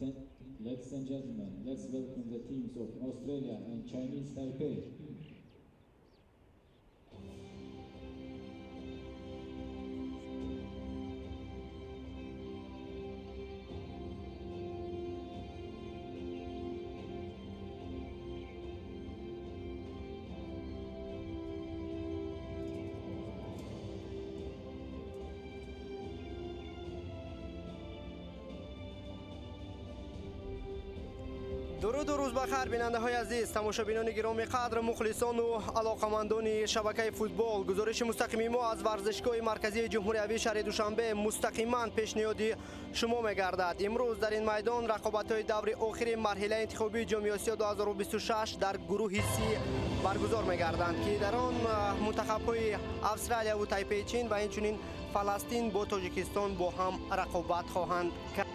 Ladies and gentlemen, let's welcome the teams of Australia and Chinese Taipei. Дуруду рӯз бахайр, бинандаҳои азиз, тамошобинони гиромӣ қадр, мухлисону алоқамандони шабакаи футбол. Гузориши мустақими мо аз варзишгоҳи марказии ҷумҳуриявии шаҳри Душанбе мустақиман пешниҳоди шумо мегардад. Имрӯз дар ин майдон рақобатҳои даври охири марҳилаи интихобии Ҷоми Осиё 2026 дар гурӯҳи Си баргузор мегарданд, ки дар он мунтахабҳои Австралияву Тайпеи Чин ва инчунин Фаластин бо Тоҷикистон бо ҳам рақобат хоҳанд кард.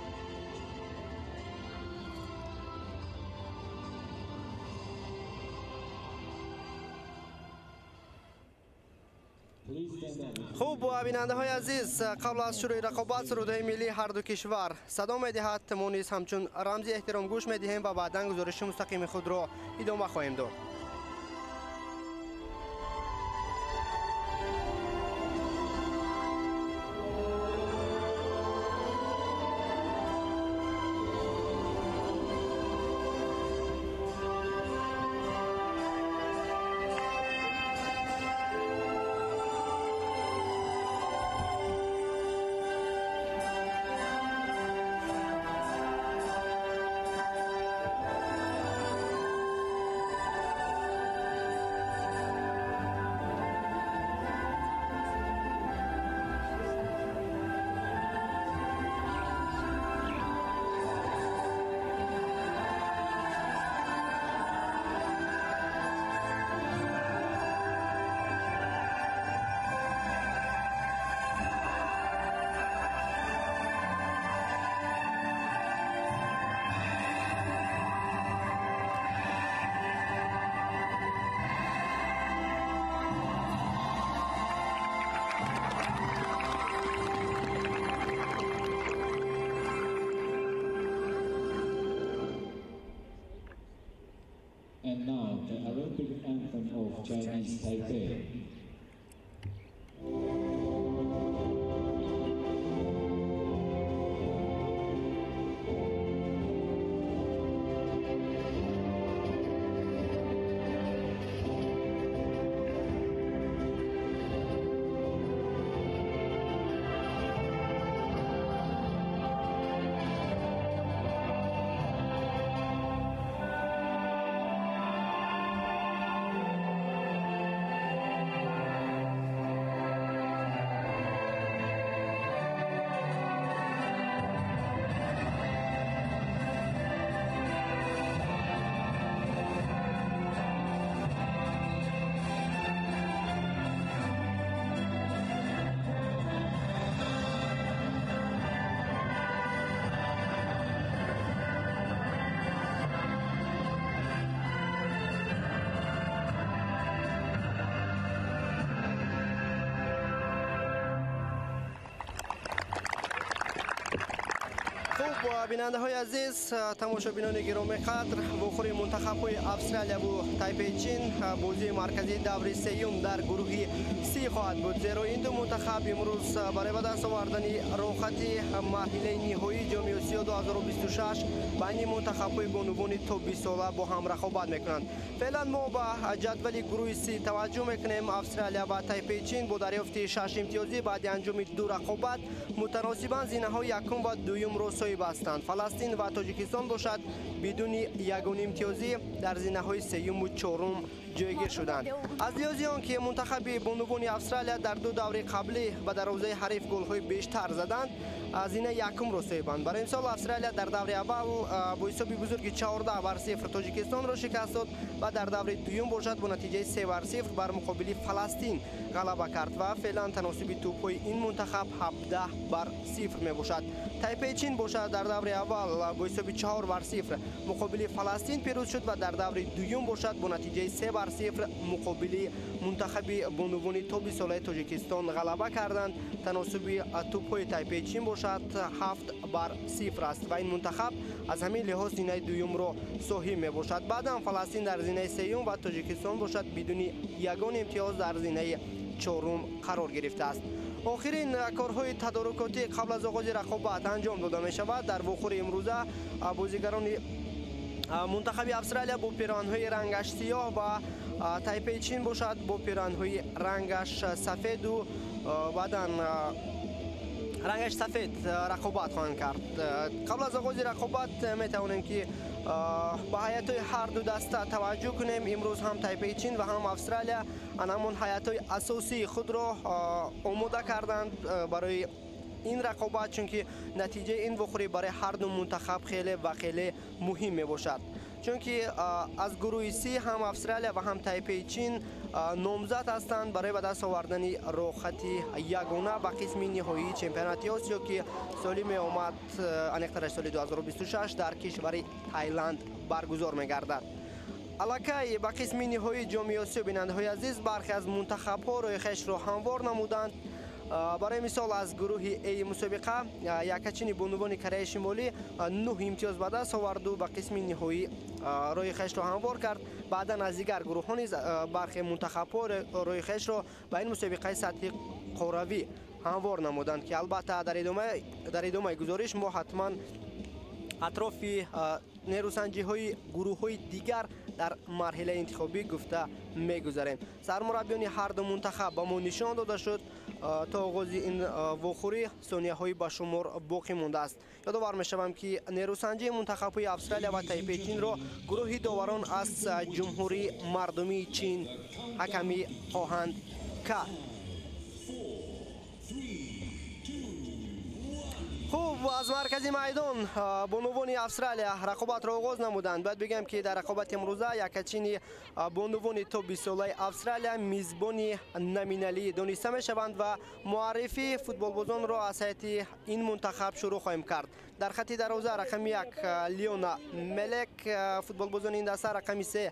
Хуб, бинандаҳои азиз, қабл аз шурӯи рақобат сурудҳои миллии ҳар ду кишвар садо медиҳад. Мо низ ҳамчун рамзи эҳтиром гӯш медиҳем ва баъдан гузориши мустақими худро идома хоҳем дод. And now, the Olympic anthem of Chinese Taipei. Бинандаҳои азиз, тамошобинони гиромӣ қадр, вохӯри мунтахабҳои Австралияву Тайпеи Чин бозии марказии даври сеюм дар гурӯҳи Си хоҳад буд, зеро ин ду мунтахаб имрӯз барои ба даст овардани роҳхати марҳилаи ниҳоии Ҷоми Осиё 2026 байни мунтахабҳои бонувони то 20 сола бо ҳам рақобат мекунанд. Феълан мо ба ҷадвали гурӯҳи Си таваҷҷӯҳ мекунем. Австралия ва Тайпеи Чин бо дарёфти 6 имтиёзӣ баъди анҷоми ду рақобат мутаносибан зинаҳои якум ва дуюмро соҳиб ҳастанд. Фаластин ва Тоҷикистон бошад бидуни ягон имтиёзӣ дар зинаҳои сеюму чорум ҷойгир шуданд. Аз лиҳози он ки мунтахаби бонувони Австралия дар ду даври қаблӣ ба дарвозаи ҳариф голҳои бештар заданд, зинаи якумро соҳибанд. Барои мисол, Австралия дар даври аввал бо ҳисоби бузурги 14-0 Тоҷикистонро шикаст дод ва дар даври дуюм бошад бо натиҷаи 3-0 бар муқобили Фаластин ғалаба кард ва феълан таносуби тӯбҳои ин мунтахаб 17-0 мебошад. Тайпеи Чин бошад дар даври аввал бо ҳисоби 4-0 муқобили Фаластин пирӯз шуд ва дар даври дуюм бошад бо натиҷаи 3 2-0 муқобили мунтахаби бонувони то 20 солаи Тоҷикистон ғалаба карданд. Таносуби тӯбҳои Тайпеи Чин бошад 7-0 аст ва ин мунтахаб аз ҳамин лиҳоз зинаи дуюмро соҳиб мебошад. Баъдан Фаластин дар зинаи сеюм ва Тоҷикистон бошад бидуни ягон имтиёз дар зинаи чорум қарор гирифтааст. Охирин корҳои тадорукотӣ қабл аз оғози рақобат анҷом дода мешавад. Дар вохӯри имрӯза бозигарони мунтахаби Австралия бо пироҳанҳои рангаш сиёҳ ва Тайпеи Чин бошад бо пироҳанҳои рангаш сафеду баъдан рангаш сафед рақобат хоҳанд кард. Қабл аз оғози рақобат метавонем ки ба ҳайатҳои ҳар ду даста таваҷҷӯҳ кунем. Имрӯз ҳам Тайпеи Чин ва ҳам Австралия ҳамон ҳайатҳои асосии худро омода карданд барои ин рақобат, чунки натиҷаи ин вохӯрӣ барои ҳар ду мунтахаб хеле ва хеле муҳим мебошад. Чунки аз гурӯҳи Си ҳам Австралия ва ҳам Тайпеи Чин номзад ҳастанд барои ба даст овардани роҳхати ягона ба қисми ниҳоии чемпионати Осиё, ки соли меомад, аниқтараш соли 2026 дар кишвари Тайланд баргузор мегардад. Аллакай ба қисми ниҳоии ҷоми Осиё, бинандаҳои азиз, бархе аз мунтахабҳо роҳи хешро ҳамвор намуданд. Барои мисол аз гурӯҳи Э мусобиқа якачини бонувони Кореяи Шимолӣ 9 имтиёз ба даст оварду ба қисми ниҳоӣ роҳи хешро ҳамвор кард. Баъдан аз дигар гурӯҳҳо низ бархе мунтахабҳо роҳи хешро ба ин мусобиқаи сатҳи қоравӣ ҳамвор намуданд, ки албатта дар идомаи гузориш мо ҳатман атрофи нерӯсанҷиҳои гурӯҳҳои дигар дар марҳилаи интихобӣ гуфта мегузарем. Сармураббиёни ҳар ду мунтахаб ба мо нишон дода шуд. То оғози ин вохӯрӣ сонияҳои ба шумор боқӣ мондааст. Ёдовар мешавам, ки нерӯсанҷии мунтахабҳои Австралия ва Тайпеи Чинро гурӯҳи доварон аз Ҷумҳурии Мардумии Чин ҳакамӣ хоҳанд кард. Хуб, аз маркази майдон бонувони Австралия рақобатро оғоз намуданд. Бояд бигӯям, ки дар рақобати имрӯза якачини бонувони то 20 солаи Австралия мизбони номиналӣ дониста мешаванд ва муаррифии футболбозонро аз ҳайати ин мунтахаб шурӯъ хоҳем кард. Дар хати дарвоза рақами 1 Леона Мелек, футболбозони ин даста, рақами 3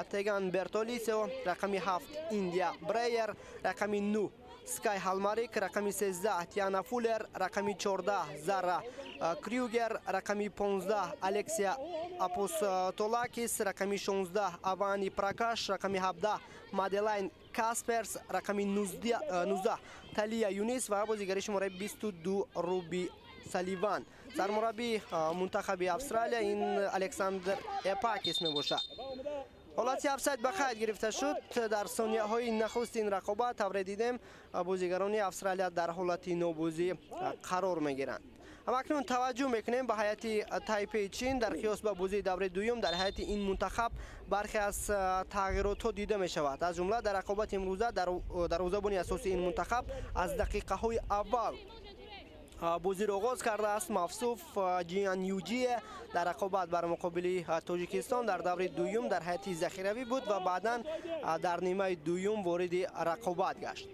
Теган Бертолисио, рақами 7 Индия Брейер, рақами 9 Скай Халмарик, рақами 13 Тиана Фуллер, рақами 14 Зара Крюгер, рақами 15 Алексия Апостолакис, рақами 16 Авани Пракаш, рақами 17 Маделайн Касперс, рақами 19 Талия Юнис ва бозигари шумораи 22 Руби Саливан. Сармурабби мунтахаби Австралия ин Александр Эпакис мебошад. Ҳолати офсайд ба қайд гирифта шуд. Дар сонияҳои нахусти ин рақобат тавре дидем, бозигарони Австралия дар ҳолати нобозӣ қарор мегиранд. Ҳамакнун таваҷҷӯҳ мекунем ба ҳайати Тайпеи Чин. Дар қиёс ба бозии давраи дуюм дар ҳайати ин мунтахаб бархе аз тағйиротҳо дида мешавад. Аз ҷумла дар рақобати имрӯза дарвозабони асосии ин мунтахаб аз дақиқаҳои аввал бозиро оғоз кардааст. Мавсуф Ҷиян Юҷие дар рақобат бар муқобили Тоҷикистон дар даври дуюм дар ҳайати захиравӣ буд ва баъдан дар нимаи дуюм вориди рақобат гашт.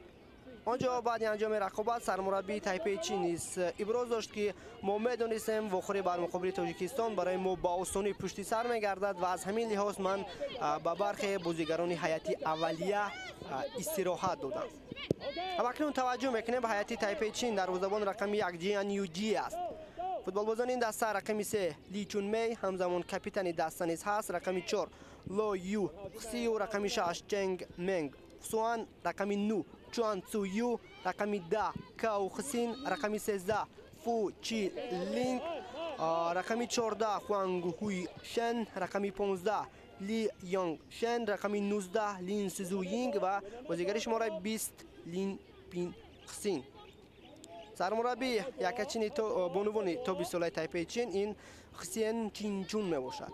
Он ҷо баъди анҷоми рақобат сармураббии Тайпеи Чин низ иброз дошт, ки мо медонистем вохӯрӣ бар муқобили Тоҷикистон барои мо ба осонӣ пушти сар мегардад ва аз ҳамин лиҳоз ман ба бархе бозигарони ҳайати аввалия истироҳат додам. Ҳамакнун таваҷҷӯҳ мекунем ба ҳайати Тайпеи Чин. Дарвозабон рақами 1 Ҷиян Юҷи аст. Футболбозони ин даста рақами 3 Ли Чунмей, ҳамзамон капитани даста низ ҳаст, рақами 4 Ло Ю Хсию, рақами 6 Ченг Менг Суан, рақами 9 Чуан Цу Ю, рақами 10 Као Хсин, рақами 13 Фу Чи Линг, рақами 14 Хуанг Хуй Шен, рақами 15 Ли Йонг Шен, рақами 19 Лин Сизу Йинг ва бозигари шумораи 20 Лин Пин Хсин. Сармурабби якачини бонувони то 20 солаи Тайпеи Чин ин Хсиен Чинчун мебошад.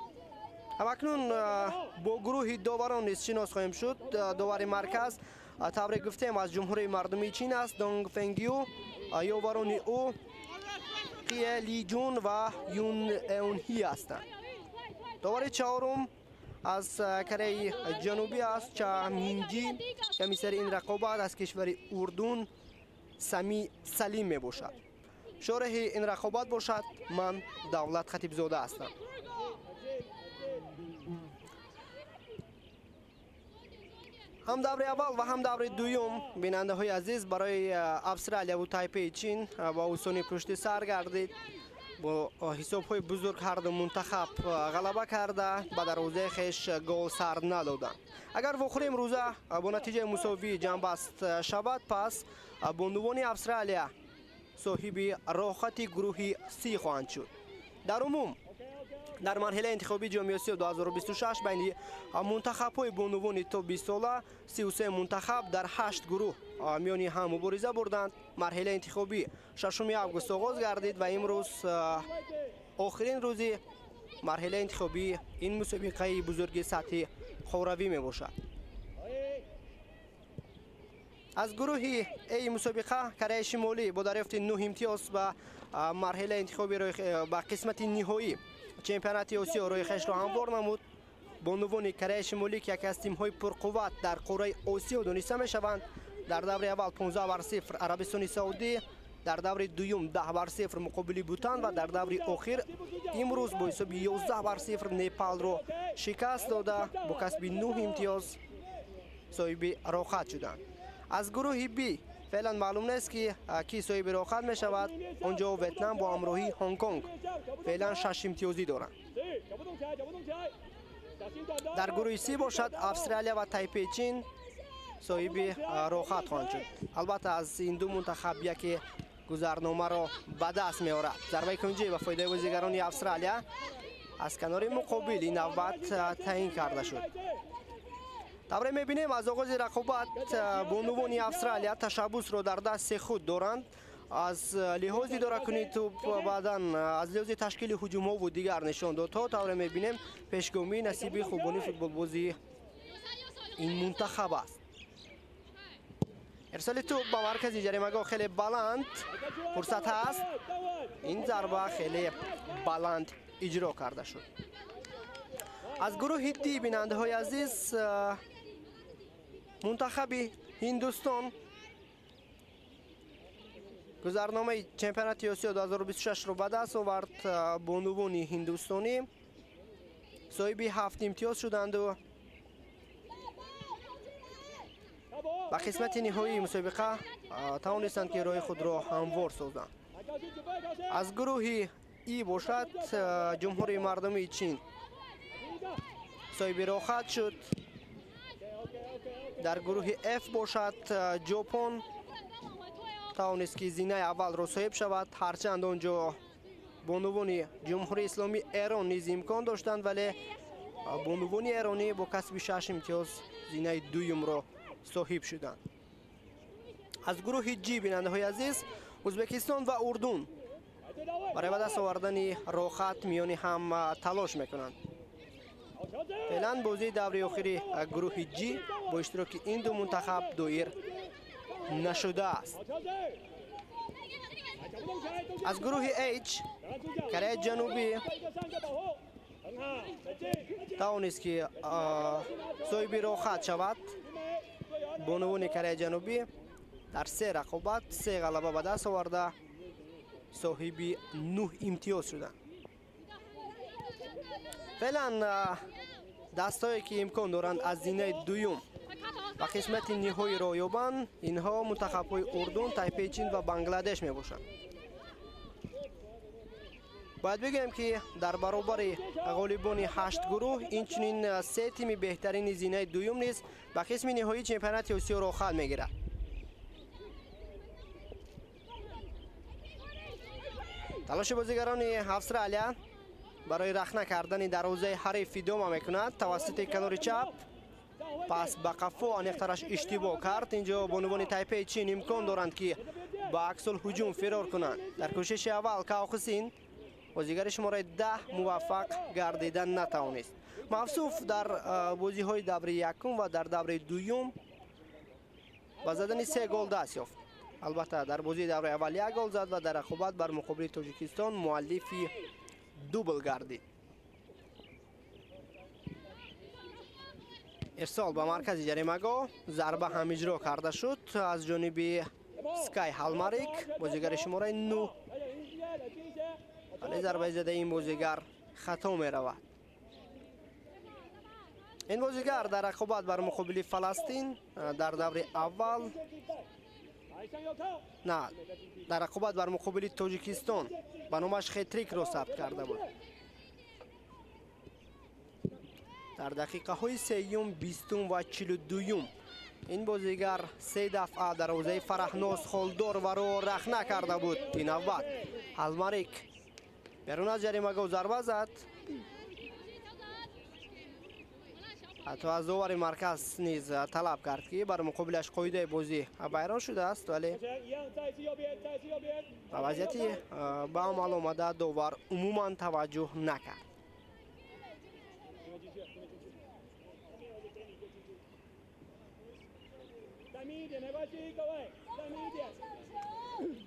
Ҳамакнун бо гурӯҳи доварон низ шинос хоҳем шуд. Довари марказ тавре гуфтем аз Ҷумҳурии Мардумии Чин аст, Донг Фенгю, ёварони ӯ Қие Ли Ҷун ва Юн Эунҳи ҳастанд. Довари чаҳорум аз Кореяи Ҷанубӣ аст, Ча Минҷи. Комиссари ин рақобат аз кишвари Урдун Сами Салим мебошад. Шореҳи ин рақобат бошад ман Давлат Хатибзода ҳастам. Ҳам даври аввал ва ҳам даври дуюм, бинандаҳои азиз, барои Австралия ва Тайпеи Чин ба осонӣ пушти сар гардид. Бо ҳисобҳои бузург ҳар ду мунтахаб ғалаба карда, ба дарвозаи хеш гол сар надоданд. Агар вохӯри имрӯза бо натиҷаи мусовӣ ҷамъбаст шавад, пас бонувони Австралия соҳиби роҳхати гурӯҳи Си хоҳанд шуд. Дар умум дар марҳилаи интихобии Ҷоми Осиё 2026 байни мунтахабҳои бонувони то 20 сола 33 мунтахаб дар 8 гурӯҳ миёни ҳам мубориза бурданд. Марҳилаи интихобӣ 6 август оғоз гардид ва имрӯз охирин рӯзи марҳилаи интихобии ин мусобиқаи бузурги сатҳи қорравӣ мебошад. Аз гурӯҳи Эй мусобиқа Кореяи Шимолӣ бо дарёфти 9 имтиёз ба марҳилаи интихобӣ ба қисмати ниҳоӣ чемпионати Осиё роҳи хешро ҳамвор намуд. Бонувони Кореяи Шимолӣ, ки яке аз тимҳои пурқувват дар қораи Осиё дониста мешаванд, дар даври аввал 15-0 Арабистони Саудӣ, дар даври дуюм 10-0 муқобили Бутан ва дар даври охир имрӯз бо ҳисоби 11-0 Непалро шикаст дода, бо касби 9 имтиёз соҳиби роҳхат шуданд. Аз гурӯҳи Б феълан маълум нест, ки кӣ соҳиби роҳхат мешавад. Он ҷо Ветнам бо ҳамроҳии Ҳонконг феълан 6 имтиёзӣ доранд. Дар гурӯҳи Си бошад, Австралия ва Тайпеи Чин соҳиби роҳхат хоҳанд шуд. Албатта, аз ин ду мунтахаб яке гузарномаро ба даст меорад. Зарбаи кунҷӣ ба фоидаи бозигарони Австралия аз канори муқобил ин навбат таъин карда шуд. Тавре мебинем, аз оғози рақобат бонувони Австралия ташаббусро дар дасти худ доранд. Аз лиҳози идоракунии тӯб, баъдан аз лиҳози ташкили ҳуҷумҳову дигар нишондодҳо, тавре мебинем, пешгомӣ насиби хубони футболбози ин мунтахаб аст. Ирсоли тӯб ба маркази ҷаримагоҳ хеле баланд, фурсат ҳаст. Ин зарба хеле баланд иҷро карда шуд. Аз гурӯҳи Ди, бинандаҳои азиз, мунтахаби Ҳиндустон гузарномаи чемпионати Осиё 2026-ро ба даст овард. Бонувони ҳиндустонӣ соҳиби 7 имтиёз шуданду ба қисмати ниҳоии мусобиқа тавонистанд, ки роҳи худро ҳамвор созанд. Аз гурӯҳи И бошад, Ҷумҳурии Мардумии Чин соҳиби роҳхат шуд. Дар гурӯҳи Ф бошад, Ҷопон тавонист, ки зинаи аввалро соҳиб шавад. Ҳарчанд он ҷо бонувони Ҷумҳурии Исломии Эрон низ имкон доштанд, вале бонувони эронӣ бо касби 6 имтиёз зинаи дуюмро соҳиб шуданд. Аз гурӯҳи Ҷи, бинандаҳои азиз, Ӯзбекистон ва Урдун барои ба даст овардани роҳхат миёни ҳам талош мекунанд. Феълан бозии даври охири гурӯҳи Ҷи бо иштироки ин ду мунтахаб доир нашудааст. Аз гурӯҳи H Кореяи Ҷанубӣ тавонист, ки соҳиби роҳхат шавад. Бонувони Кореяи Ҷанубӣ дар се рақобат се ғалаба ба даст оварда, соҳиби 9 имтиёз шуданд. Феълан дастҳое, ки имкон доранд аз зинаи дуюм ба қисмати ниҳоӣ роҳ ёбанд, инҳо мунтахабҳои Урдун, Тайпеи Чин ва Бангладеш мебошанд. Бояд бигӯем, ки дар баробари ғолибони 8 гурӯҳ инчунин се тими беҳтарини зинаи дуюм низ ба қисми ниҳоии чемпионати Осиё роҳхат мегирад. Талоши бозигарони Австралия барои рахна кардани дарвозаи ҳариф идома мекунад. Тавассути канори чап пас ба қафо аниқтараш иштибоҳ кард. Инҷо бонувони Тайпеи Чин имкон доранд, ки ба аксулҳуҷум фирор кунанд. Дар кӯшиши аввал Каохусин, бозигари шумораи 10, муваффақ гардида натавонист. Мавсуф дар бозиҳои даври якум ва дар даври дуюм ба задани се гол даст ёфт. Албатта, дар бозии даври аввал як гол зад ва дар рақобат бар муқобили Тоҷикистон муаллифи дубл гардид. Ирсол ба маркази ҷаримагоҳ, зарба ҳам иҷро карда шуд аз ҷониби Скай Ҳалмарик, бозигари шумораи 9, вале зарбаи задаи ин бозигар хато меравад. Ин бозигар дар рақобат бар муқобили Фаластин дар даври аввал, на, дар рақобат бар муқобили Тоҷикистон ба номаш хетрикро сабт карда буд. Дар дақиқаҳои сеюм, 20 ва 42 ин бозигар се дафъа дарвозаи Фараҳноз Холдорваро рахна карда буд. Ин навбат Алмарик берун аз ҷаримагоҳ зарба зад. Ҳатто аз довари марказ низ талаб кард, ки бар муқобилаш қоидаи бозӣ вайрон шудааст, вале ба вазъияти ба амал омада довар умуман таваҷҷӯҳ накард.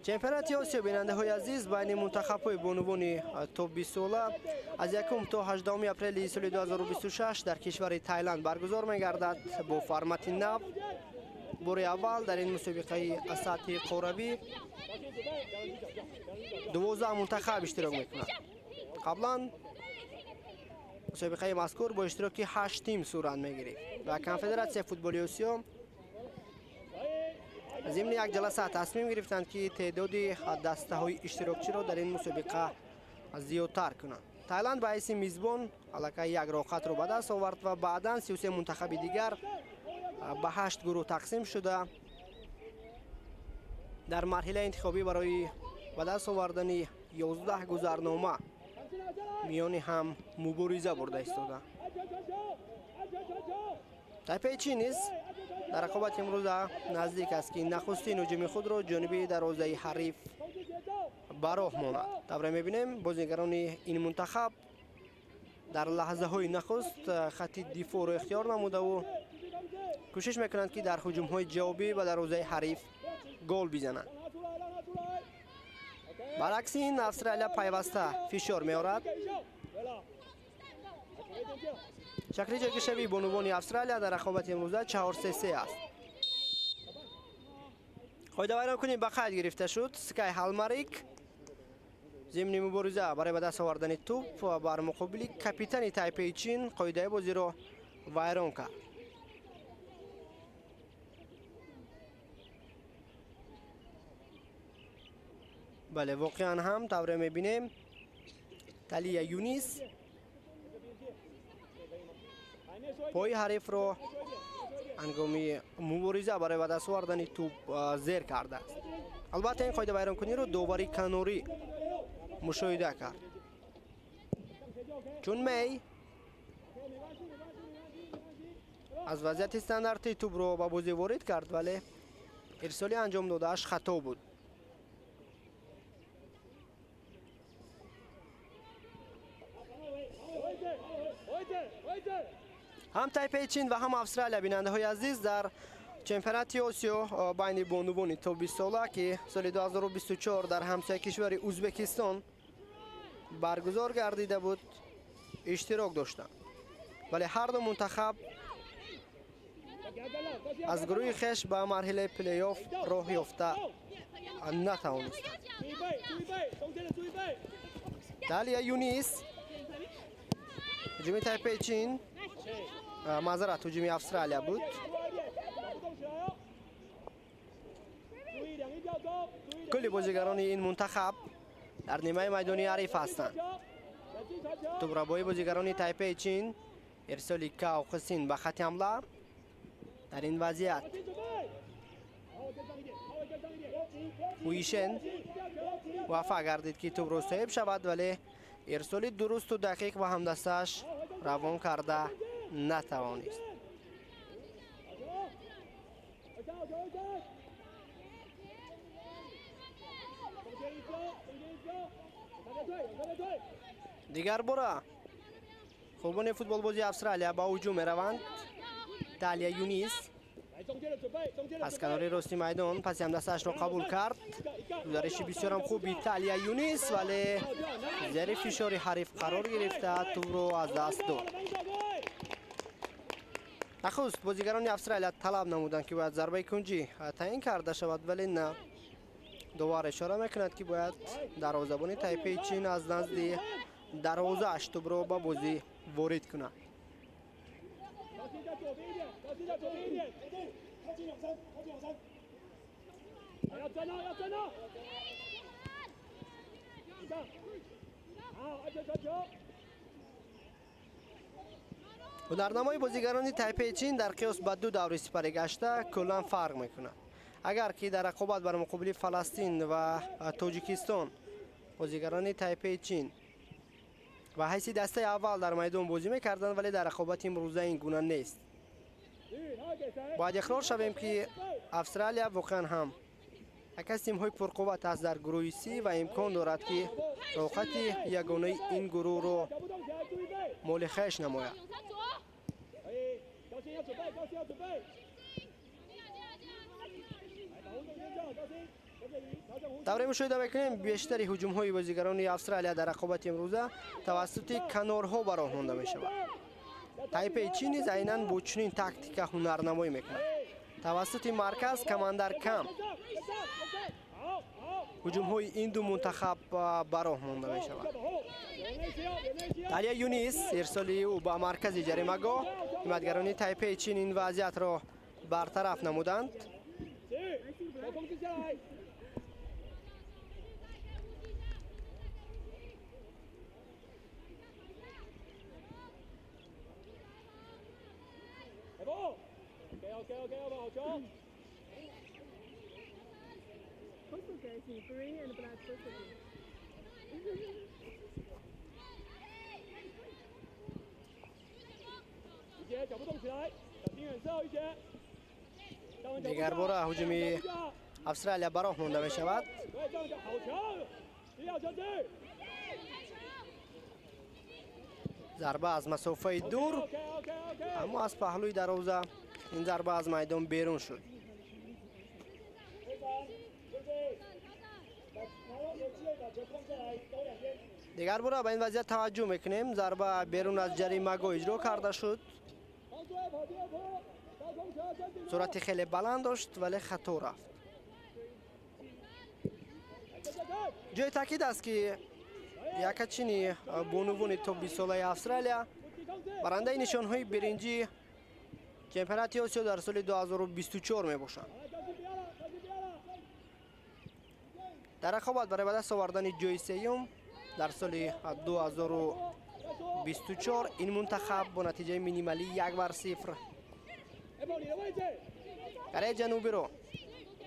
Чемпионати Осиё, бинандаҳои азиз, байни мунтахабҳои бонувони то 20 сола аз 1 то 18 апрели соли 2026 дар кишвари Тайланд баргузор мегардад бо формати нав. Бори аввал дар ин мусобиқаи сатҳи қорравӣ 12 мунтахаб иштирок мекунад. Қаблан мусобиқаи мазкур бо иштироки 8 тим сурат мегирифт ва Конфедератсияи футболи Осиё зимни як ҷаласа тасмим гирифтанд, ки теъдоди дастаҳои иштирокчиро дар ин мусобиқа зиёдтар кунанд. Тайланд ба ҳайси мизбон аллакай як роҳхатро ба даст овард ва баъдан 33 мунтахаби дигар ба 8 гурӯҳ тақсим шуда дар марҳилаи интихобӣ барои ба даст овардани 11 гузарнома миёни ҳам мубориза бурда истода. Тайпеи Чин низ дар рақобати имрӯза наздик аст, ки нахустин ҳуҷуми худро ҷониби дарвозаи ҳариф ба роҳ монад. Тавре мебинем, бозигарони ин мунтахаб дар лаҳзаҳои нахуст хатти дифоъро ихтиёр намудаву кӯшиш мекунанд, ки дар ҳуҷумҳои ҷавобӣ ба дарвозаи ҳариф гол бизананд. Баръакси ин Австралия пайваста фишор меорад. Шакли ҷойгиршавии бонувони Австралия дар рақобати имрӯза 4-3-3 аст. Қоидавайронкунӣ ба қайд гирифта шуд. Скай Ҳалмарик зимни мубориза барои ба даст овардани тӯп бар муқобили капитани Тайпеи Чин қоидаи бозиро вайрон кард. Бале, воқеан ҳам тавре мебинем, Талия Юнис пои ҳарифро ҳангоми мубориза барои ба даст овардани тӯп зер кардааст. Албатта ин қоидавайронкуниро довари канорӣ мушоҳида кард. Чун Мей аз вазъияти стандартӣ тӯпро ба бозӣ ворид кард, вале ирсоли анҷом додааш хато буд. Ҳам Тайпеи Чин ва ҳам Австралия, бинандаҳои азиз, дар чемпионати Осиё байни бонувони то 20 сола, ки соли 2024 дар ҳамсояи кишвари Ӯзбекистон баргузор гардида буд, иштирок доштанд. Вале ҳар ду мунтахаб аз гурӯҳи хеш ба марҳилаи плей-офф роҳ ёфта натавонистанд. Талия Юнис, ҳуҷуми Тайпеи Чин, маъзарат, ҳуҷуми Австралия буд. Кулли бозигарони ин мунтахаб дар нимаи майдони ҳариф ҳастанд. Тӯбрабои бозигарони Тайпеи Чин, ирсоли Као Хусин ба хатти ҳамла. Дар ин вазъият Ҳуишен муваффақ гардид, ки тӯбро соҳиб шавад, вале ирсоли дурусту дақиқ ба ҳамдастааш равон карда натавонист. Дигар бора хубони футболбози Австралия ба ҳуҷум мераванд. Талия Юнис аз канори рости майдон паси ҳамдастаашро қабул кард. Гузариши бисёрам хуби Талия Юнис, вале зери фишори ҳариф қарор гирифта тӯбро аз даст дод. Нахуст бозигарони Австралия талаб намуданд, ки бояд зарбаи кунҷӣ таъин карда шавад, вале на. Довар ишора мекунад, ки бояд дарвозабони Тайпеи Чин аз назди дарвозааш тӯбро ба бозӣ ворид кунад. Ҳунарнамои бозигарони Тайпеи Чин дар қиёс ба ду даври сипаригашта куллан фарқ мекунад. Агар ки дар рақобат бар муқобили Фаластин ва Тоҷикистон бозигарони Тайпеи Чин ба ҳайси дастаи аввал дар майдон бозӣ мекарданд, вале дар рақобати имрӯза ин гуна нест. Бояд иқрор шавем, ки Австралия воқеан ҳам яке аз тимҳои пурқувват аст дар гурӯҳи Си ва имкон дорад, ки роқати ягонаи ин гурӯҳро моли хеш намояд. Тавре мушоҳида мекунем, бештари ҳуҷумҳои бозигарони Австралия дар рақобати имрӯза тавассути канорҳо ба роҳ монда мешавад. Тайпеи Чин низ айнан бо чунин тактика ҳунарнамоӣ мекунад. Тавассути марказ камандар кам ҳуҷумҳои ин ду мунтахаб ба роҳ монда мешавад. Талия Юнис, ирсоли ӯ ба маркази ҷаримагоҳ, ҳимоятгарони Тайпеи Чин ин вазъиятро бартараф намуданд. Дигарбора ҳуҷуми Австралия ба роҳ монда мешавад. Зарба аз масофаи дур, аммо аз паҳлӯи дарвоза ин зарба аз майдон берун шуд. Дигар бора ба ин вазъият таваҷҷӯҳ мекунем. Зарба берун аз ҷаримагоҳ иҷро карда шуд. Суръати хеле баланд дошт, вале хато рафт. Ҷои таъкид аст, ки якачини бонувони то 20-солаи Австралия барандаи нишонҳои биринҷии чемпионати Осиё дар соли 2024 мебошанд. Дар рақобат барои ба даст овардани ҷои сеюм дар соли 2024 ин мунтахаб бо натиҷаи минималӣ 1-0 Кореяи Ҷанубиро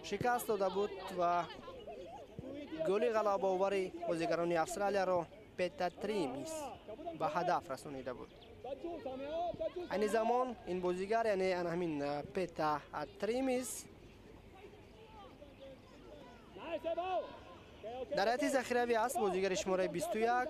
шикаст дода буд ва голи ғалабаовари бозигарони Австралияро Пета Тримис ба ҳадаф расонида буд. Айни замон ин бозигар, яъне ана ҳамин Пета Тримис, дар ҳайати захиравӣ аст, бозигари шумораи 21.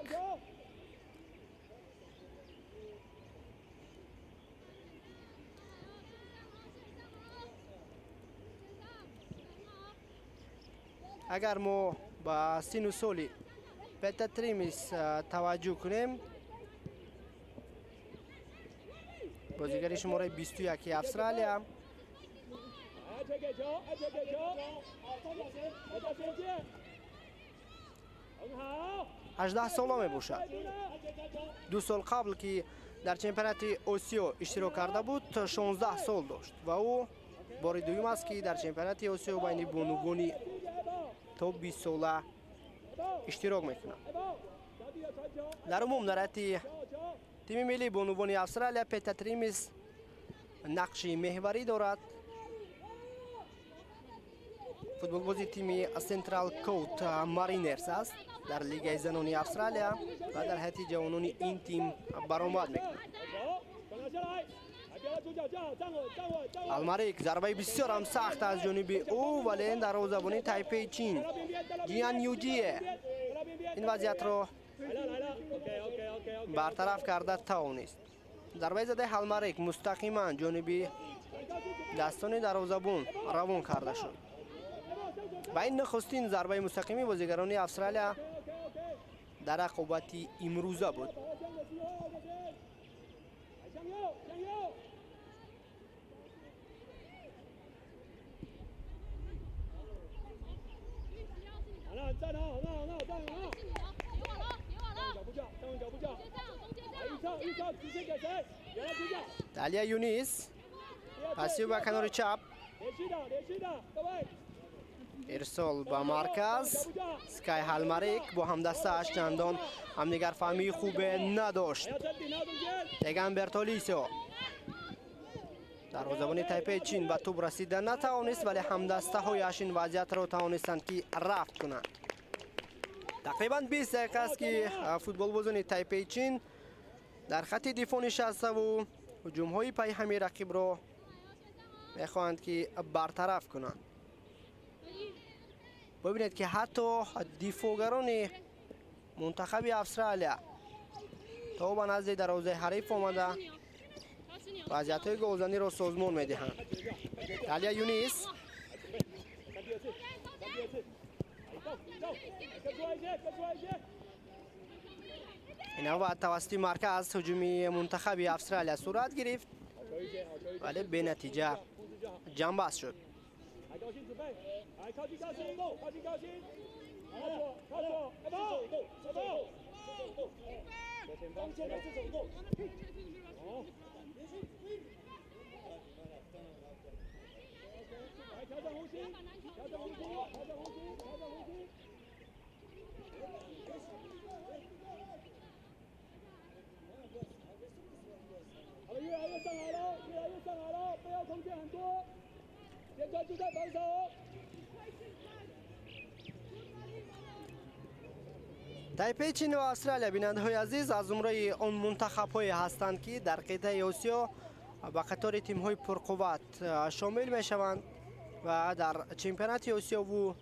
Агар мо ба сину соли Пета Тримис таваҷҷӯҳ кунем, бозигари шумораи 21 Австралия 18 сола мебошад. 2 сол қабл ки дар чемпионати Осиё иштирок карда буд, 16 сол дошт ва ӯ бори дуюм аст, ки дар чемпионати Осиё байни бонувони то 20 сола иштирок мекунад. Дар умум дар ҳайати тими миллии бонувони Австралия Пета Тримис нақши меҳварӣ дорад. Футболбози тими Централ Коут Маринерс аст дар лигаи занони Австралия ва дар ҳайати ҷавонони ин тим баромад мекунад. Алмарик, зарбаи бисёр ҳам сахт аз ҷониби ӯ, вале дарвозабони Тайпеи Чин Ҷиян Юҷие ин вазъиятро бартараф карда тавонист. Зарбаи задаи Ҳалмарик мустақиман ҷониби дастони дарвозабон равон карда шуд. Ва ин нахустин зарбаи мустақими бозигарони Австралия дар рақобати имрӯза буд. Талия Юнис, Паси ба канори чап. Ирсол ба марказ. Скай Ҳалмарик бо ҳамдастааш чандон ҳамдигарфаҳмии хубе надошт. Теган Бертолисио дарвозабони Тайпеи Чин ба тӯб расида натавонист, вале ҳамдастаҳояш ин вазъиятро тавонистанд, ки рафт кунанд. Тақрибан 20 дақиқа аст, ки футболбозони Тайпеи Чин дар хатти дифоъ нишаставу ҳуҷумҳои пайҳами рақибро мехоҳанд, ки бартараф кунанд. Бибинед, ки ҳатто дифоъгарони мунтахаби Австралия то ба назди дарвозаи ҳариф омада вазъиятҳои голзаниро созмон медиҳанд. Талия Юнис ин навбат тавассути марказ ҳуҷуми мунтахаби Австралия сурат гирифт, вале бенатиҷа ҷамъбаст шуд. Тайпеи Чин ва Австралия, бинандаҳои азиз, аз зумраи он мунтахабҳое ҳастанд, ки дар қитъаи Осиё ба қатори тимҳои пурқувват шомил мешаванд ва дар чемпионати Осиёву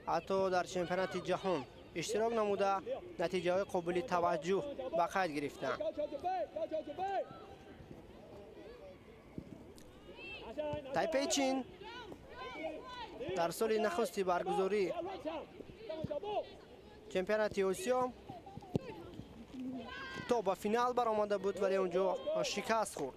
ҳатто дар чемпионати ҷаҳон иштирок намуда натиҷаҳои қобили таваҷҷӯҳ ба қайд гирифтанд. Тайпеи Чин дар соли нахусти баргузорӣ чемпионати Осиё то ба финал баромада буд, вале онҷо шикаст хӯрд.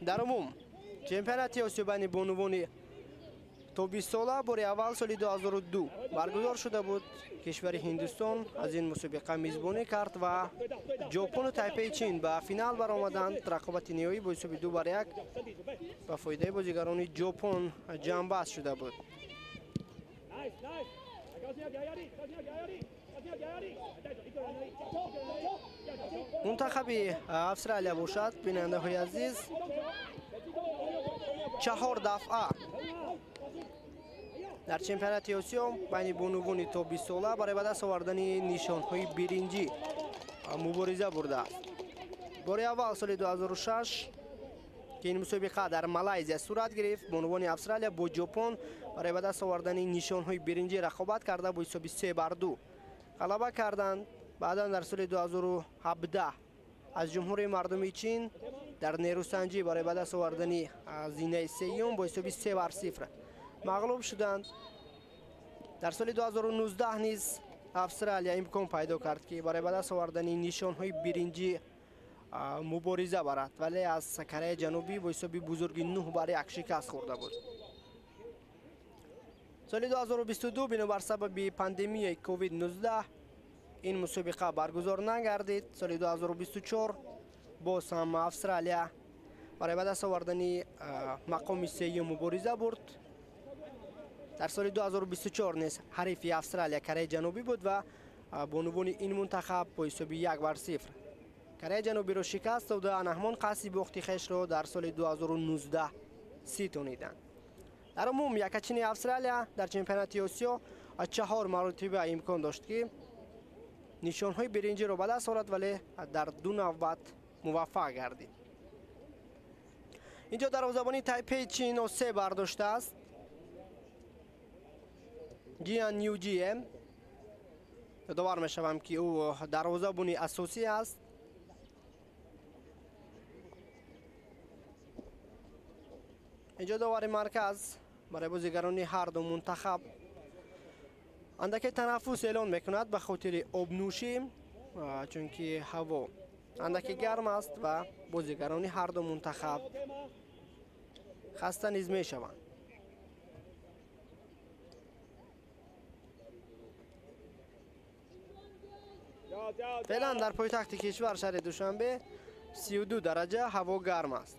Дар умум чемпионати Осиё байни бонувони то 20 сола бори аввал соли 2002 баргузор шуда буд. Кишвари Ҳиндустон аз ин мусобиқа мизбонӣ кард ва Ҷопону Тайпеи Чин ба финал баромаданд. Рақобати ниҳоӣ бо ҳисоби 2-1 ба фоидаи бозигарони Ҷопон ҷамъбаст шуда буд. Мунтахаби Австралия бошад, бинандаҳои азиз, 4 дафъа дар чемпионати Осиё байни бонувони то 20 сола барои ба даст овардани нишонҳои биринҷӣ мубориза бурдааст. Бори аввал соли 2006, ки ин мусобиқа дар Малайзия сурат гирифт, бонувони Австралия бо Ҷопон барои ба даст овардани нишонҳои биринҷӣ рақобат карда бо ҳисоби 3-2 ғалаба карданд. Баъдан дар соли 2017 аз Ҷумҳурии Мардумии Чин дар нерӯсанҷӣ барои ба даст овардани зинаи сеюм бо ҳисоби 3-0 мағлуб шуданд. Дар соли 2019 низ Австралия имкон пайдо кард, ки барои ба даст овардани нишонҳои биринҷӣ мубориза барад, вале аз Кореяи Ҷанубӣ бо ҳисоби бузурги 9-1 шикаст хӯрда буд. Соли 2022 бинобар сабаби пандемияи COVID-19 ин мусобиқа баргузор нагардид. Соли 2024 боз ҳам Австралия барои ба даст овардани мақоми сеюм мубориза бурд. Дар соли 2024 низ ҳарифи Австралия Кореяи Ҷанубӣ буд ва бонувони ин мунтахаб бо ҳисоби 1-0 Кореяи Ҷанубиро шикаст дода, ҳамон қасди бохти хешро дар соли 2019 ситониданд. Дар умум якачини Австралия дар чемпионати Осиё 4 маротиба имкон дошт, ки нишонҳои биринҷиро ба даст орад, вале дар 2 навбат муваффақ гардид. Инҷо дарвозабони Тайпеи Чин осе бардоштааст. Ҷиан Юҷие, ёдовар мешавам, ки ӯ дарвозабони асосӣ аст. Инҷо довари марказ барои бозигарони ҳар ду мунтахаб андаке танаффус эълон мекунад ба хотири обнӯшӣ, чунки ҳаво андаке гарм аст ва бозигарони ҳар ду мунтахаб хаста низ мешаванд. Феълан дар пойтахти кишвар шаҳри Душанбе 32 дараҷа ҳаво гарм аст.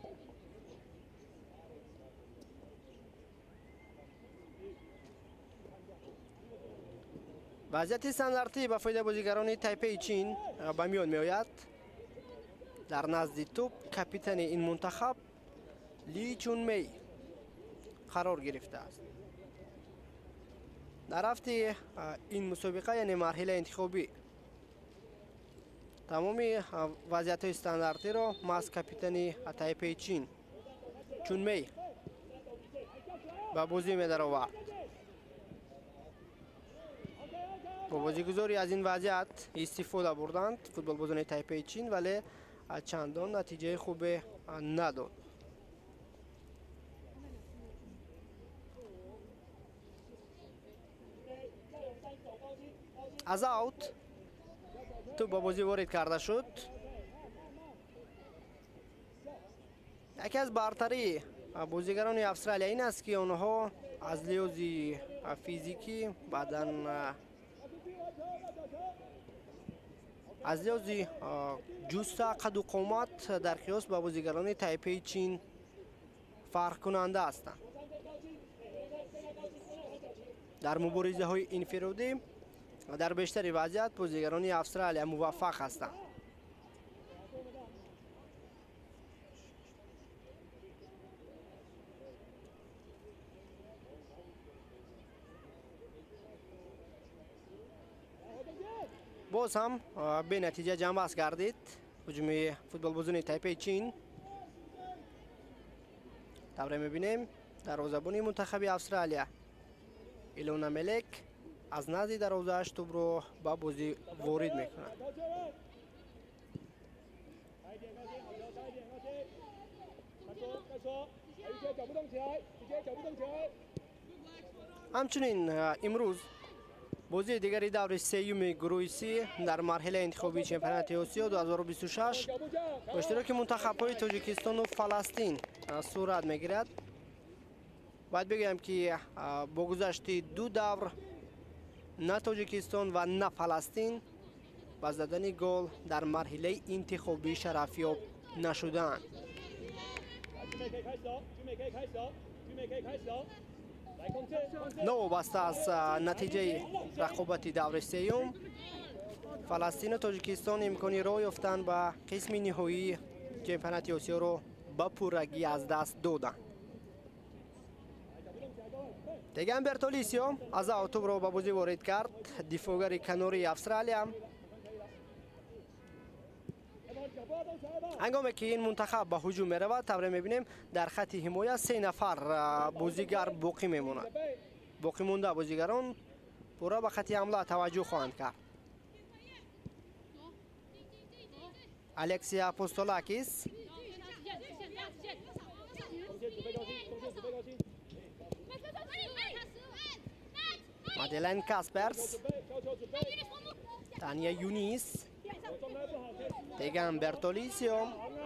Вазъияти стандартӣ ба фоидаи бозигарони Тайпеи Чин ба миён меояд. Дар назди тӯб капитани ин мунтахаб Ли Чунмей қарор гирифтааст. Дар рафти ин мусобиқа, яъне марҳилаи интихобӣ, тамоми вазъиятҳои стандартиро маҳз капитани Тайпеи Чин Чунмей ба бозӣ медаровард. Бо бозигузорӣ аз ин вазъият истифода бурданд футболбозони Тайпеи Чин, вале чандон натиҷаи хубе надод. Аз аут тӯб ба бозӣ ворид карда шуд. Яке аз бартарии бозигарони Австралия ин аст, ки онҳо аз лиҳози физикӣ, баъдан аз лиҳози ҷусса, қаду қомат дар қиёс ба бозигарони Тайпеи Чин фарқкунанда ҳастанд. Дар муборизаҳои инфиродӣ дар бештари вазъият бозигарони Австралия муваффақ ҳастанд. Боз ҳам бенатиҷа ҷамъбаст гардид ҳуҷуми футболбозони Тайпеи Чин. Тавре мебинем, дарвозабони мунтахаби Австралия Илона Мелек аз назди дарвозааш тӯбро ба бозӣ ворид мекунад. Ҳамчунин имрӯз бозии дигари даври сеюми гурӯҳи Си дар марҳилаи интихобии чемпионати Осиё 2026 бо иштироки мунтахабҳои Тоҷикистону Фаластин сурат мегирад. Бояд бигӯям, ки бо гузашти ду давр на Тоҷикистон ва на Фаластин ба задани гол дар марҳилаи интихобӣ шарафёб нашудаанд. Новобаста аз натиҷаи рақобати даври сеюм, Фаластину Тоҷикистон имкони роҳ ёфтан ба қисми ниҳоии чемпионати Осиёро ба пуррагӣ аз даст доданд. Теган Бертолисио аз аут тӯбро ба бозӣ ворид кард. Дифоъгари канории Австралия. Ҳангоме ки ин мунтахаб ба ҳуҷум меравад, тавре мебинем, дар хатти ҳимоя се нафар бозигар боқӣ мемонад. Боқӣ монда бозигарон пурра ба хатти ҳамла таваҷҷӯҳ хоҳанд кард. Алексия Апостолакис, Маделен Касперс, Таня Юнис, Теган Бертолисио,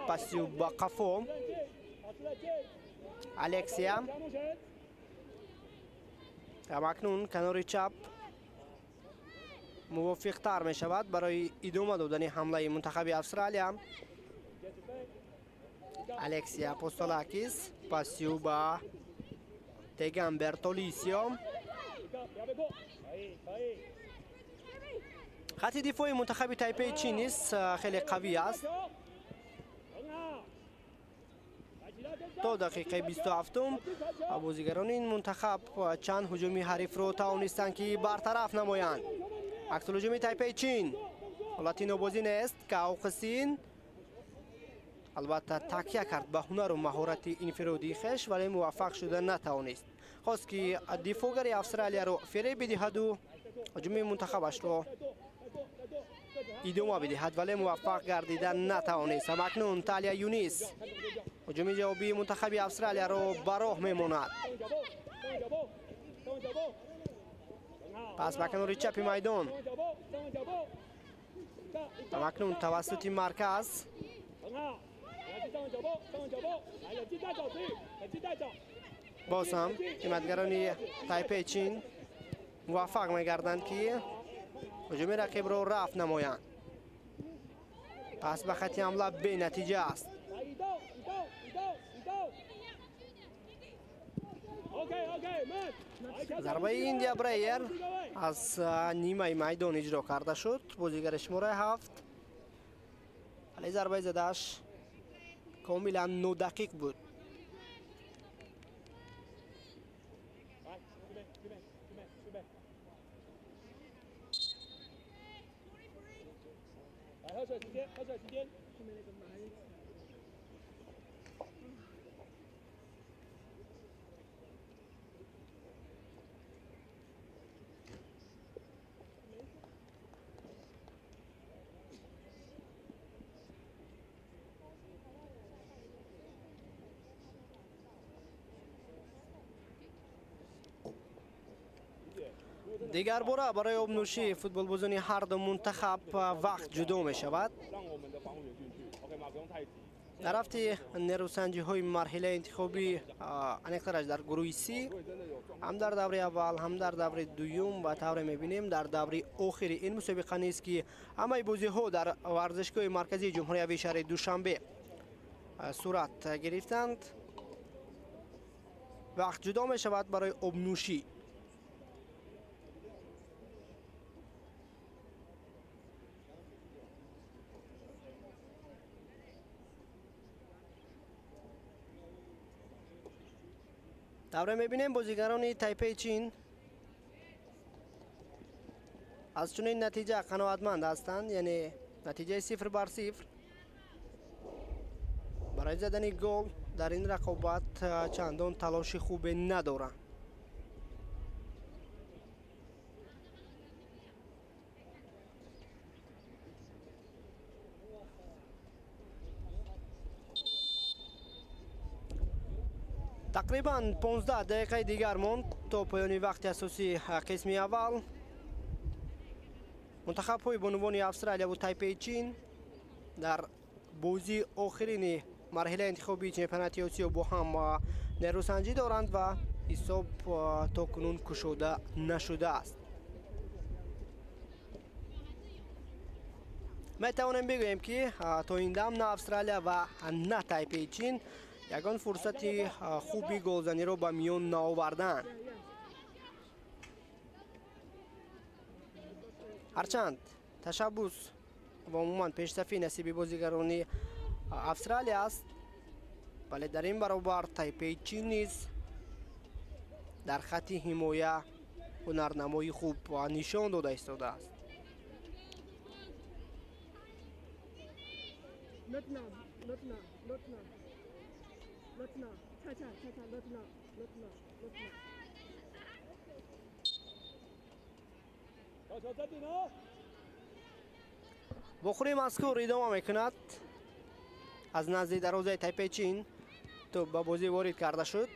пасю ба қафо, Алексия. Акнун канори чап мувофиқтар мешавад барои идома додани ҳамлаи мунтахаби Австралия. Алексия Апостолакис, пасю ба Теган Бертолисио. Хатти дифои мунтахаби Тайпеи Чин низ хеле қавӣ аст. То дақиқаи 27-ум бозигарони ин мунтахаб чанд ҳуҷуми ҳарифро тавонистанд, ки бартараф намоянд. Аксулҳуҷуми Тайпеи Чин ҳолати нобозӣ нест. Каоқисин албатта такя кард ба ҳунару маҳорати инфиродии хеш, вале муваффақ шуда натавонист. Хост, ки дифоъгари Австралияро фиреб бидиҳаду ҳуҷуми мунтахабашро идома бидиҳад, вале муваффақ гардида натавонист. Ҳамакнун Талия Юнис ҳуҷуми ҷавобии мунтахаби Австралияро ба роҳ мемонад. Пас ба канори чапи майдон. Ҳамакнун тавассути марказ боз ҳам ҳимоятгарони Тайпеи Чин муваффақ мегарданд, ки ҳуҷуми рақибро рафт намоянд. Пас ба хати ҳамла бенатиҷа аст. Зарбаи Индия Брейер аз нимаи майдон иҷро карда шуд. Бозигари шумораи 7, вале зарбаи задааш комилан нодақиқ буд. Дигар бора барои обнӯшии футболбозони ҳар ду мунтахаб вақт ҷудо мешавад. Дар рафти нерӯсанҷиҳои марҳилаи интихобӣ, аниқтараш дар гурӯҳи Си, ҳам дар даври аввал, ҳам дар даври дуюм ва тавре мебинем дар даври охири ин мусобиқа низ, ки ҳамаи бозиҳо дар варзишгоҳи марказии ҷумҳуриявии шаҳри Душанбе сурат гирифтанд, вақт ҷудо мешавад барои обнӯшӣ. Тавре мебинем бозигарони Тайпеи Чин аз чунин натиҷа қаноатманд ҳастанд, яъне натиҷаи 0-0. Барои задани гол дар ин рақобат чандон талоши хубе надоранд. Тақрибан 15 дақиқаи дигар монд то поёни вақти асосии қисми аввал. Мунтахабҳои бонувони Австралия ва Тайпеи Чин дар бозии охирини марҳилаи интихобии чемпионати Осиё бо ҳам нерӯсанҷӣ доранд ва ҳисоб то кунун кушода нашудааст. Метавонем бигӯем, ки то ин дам на Австралия ва на Тайпеи Чин ягон фурсати хуби голзаниро ба миён наоварданд. Ҳарчанд ташаббус ва умуман пешсафӣ насиби бозигарони Австралия аст, вале дар ин баробар Тайпеи Чин низ дар хатти ҳимоя ҳунарнамои хуб нишон дода истодааст. Вохӯрии мазкур идома мекунад. Аз назди дарвозаи Тайпеи Чин тӯб ба бозӣ ворид карда шуд.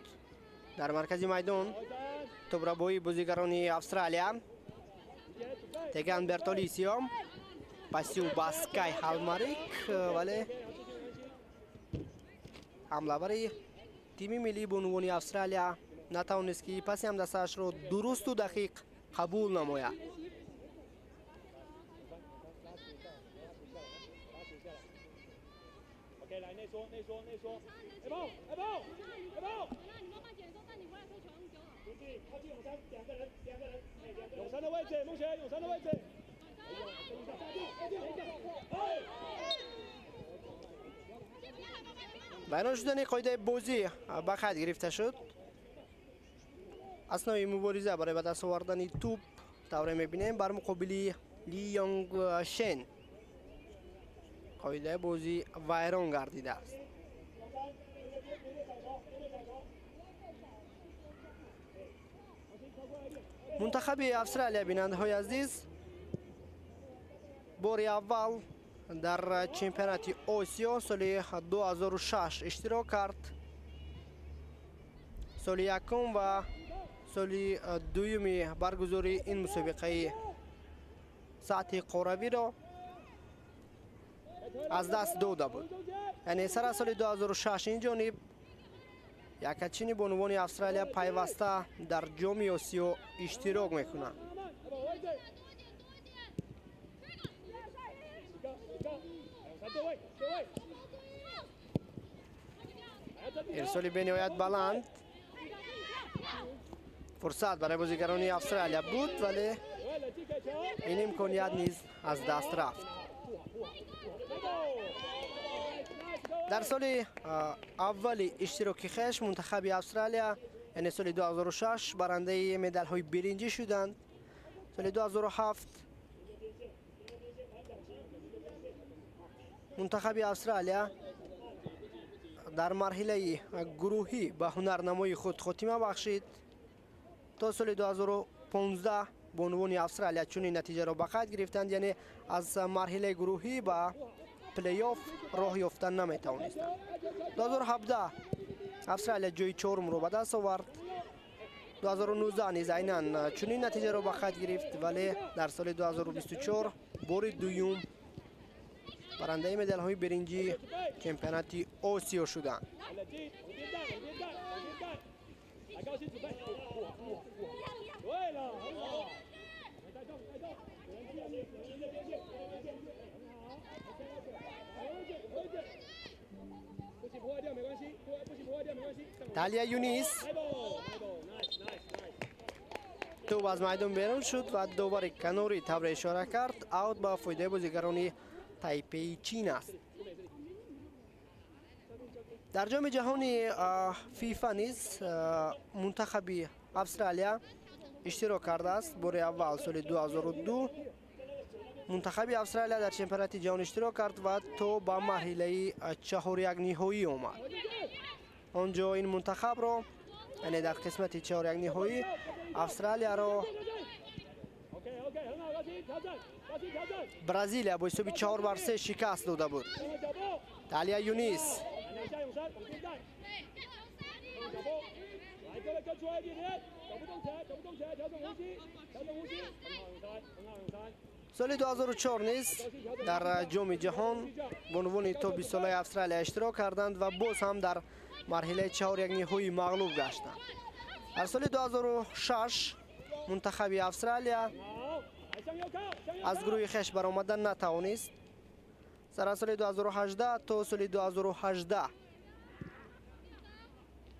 Дар маркази майдон тӯбрабоии бозигарони Австралия Теган Бертолисио, пасиу ба Скай Ҳалмарик, вале ҳамлавари тими миллии бонувони Австралия натавонист, ки паси ҳамдастаашро дурусту дақиқ қабул намояд. Вайрон шудани қоидаи бозӣ ба қайд гирифта шуд. Аснои мубориза барои ба даст овардани тӯб тавре мебинем бар муқобили Ли Йонг Шен қоидаи бозӣ вайрон гардидааст. Мунтахаби Австралия, бинандаҳои азиз, бори аввал дар чемпионати Осиё соли 2006 иштирок кард. Соли якум ва соли дуюми баргузории ин мусобиқаи сатҳи қоравиро аз даст дода буд. Яъне сар аз соли 2006 ин ҷониб якачини бонувони Австралия пайваста дар ҷоми Осиё иштирок мекунанд. Ирсоли бениҳоят баланд. Фурсат барои бозигарони Австралия буд, вале ин имконият низ аз даст рафт. Дар соли аввали иштироки хеш мунтахаби Австралия, яъне соли 2006, барандаи медалҳои биринҷӣ шуданд. Соли 2007 мунтахаби Австралия дар марҳилаи гурӯҳӣ ба ҳунарнамои худ хотима бахшид. То соли 2015 бонувони Австралия чунин натиҷаро ба қайд гирифтанд, яъне аз марҳилаи гурӯҳӣ ба плей-офф роҳ ёфта наметавонистанд. 2017 Австралия ҷои чорумро ба даст овард. 2019 низ айнан чунин натиҷаро ба қайд гирифт, вале дар соли 2024 бори дуюм барандаи медалҳои биринҷии чемпионати Осиё шуданд. Талия Юнис тӯб аз майдон берун шуд ва довари канорӣ тавре ишора кард, аут ба фоидаи бозигарони Тайпеи Чин аст. Дар ҷоми ҷаҳони ФИФА низ мунтахаби Австралия иштирок кардааст. Бори аввал соли 2002 мунтахаби Австралия дар чемпионати ҷаҳон иштирок кард ва то ба марҳилаи чаҳорякниҳоӣ омад. Он ҷо ин мунтахабро, яъне дар қисмати чаҳорякниҳоӣ, Австралияро Бразилия бо ҳисоби 4-3 шикаст дода буд. Талия Юнис соли 2004 низ дар ҷоми ҷаҳон бонувони то 20 солаи Австралия иштирок карданд ва боз ҳам дар марҳилаи чаҳорякниҳоӣ мағлуб гаштанд. Дар соли 2006 мунтахаби Австралия аз гурӯҳи хеш баромада натавонист. Сар аз соли 2018 то соли 2018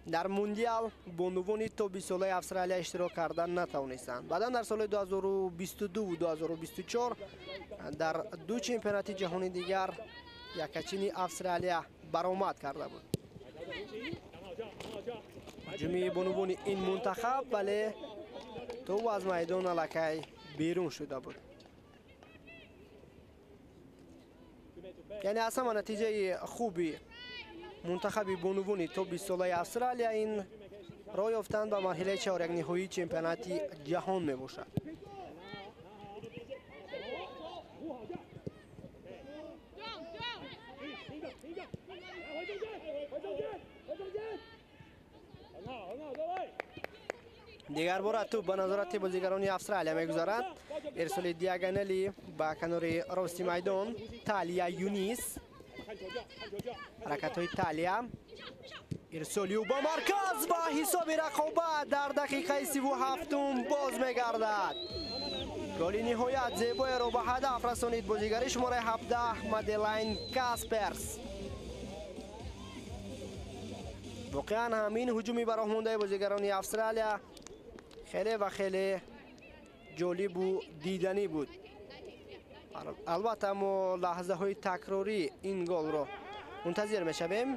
дар мундиал бонувони то 20 солаи Австралия иштирок кардан натавонистанд. Баъдан дар соли 2022 ва 2024 дар ду чемпионати ҷаҳони дигар якачини Австралия баромад карда буд. Ҳуҷуми бонувони ин мунтахаб, вале тӯб аз майдон аллакай берун шуда буд. Яъне аз ҳама натиҷаи хуби мунтахаби бонувони то 20 солаи Австралия ин роҳ ёфтан ба марҳилаи чаҳорякниҳоии чемпионати ҷаҳон мебошад. Дигар бора тӯб ба назорати бозигарони Австралия мегузарад. Ирсоли диагонали ба канори рости майдон Талия Юнис. Ҳаракатҳои Талия. Ирсоли ӯ ба марказ ва ҳисоби рақобат дар дақиқаи 37-ум боз мегардад. Голи ниҳоят зебоеро ба ҳадаф расонид бозигари шумораи 17 Маделайн Касперс. Воқеан ҳам ин ҳуҷуми ба роҳ мондаи бозигарони Австралия хеле ва хеле ҷолибу диданӣ буд. Албатта мо лаҳзаҳои такрорӣ ин голро мунтазир мешавем.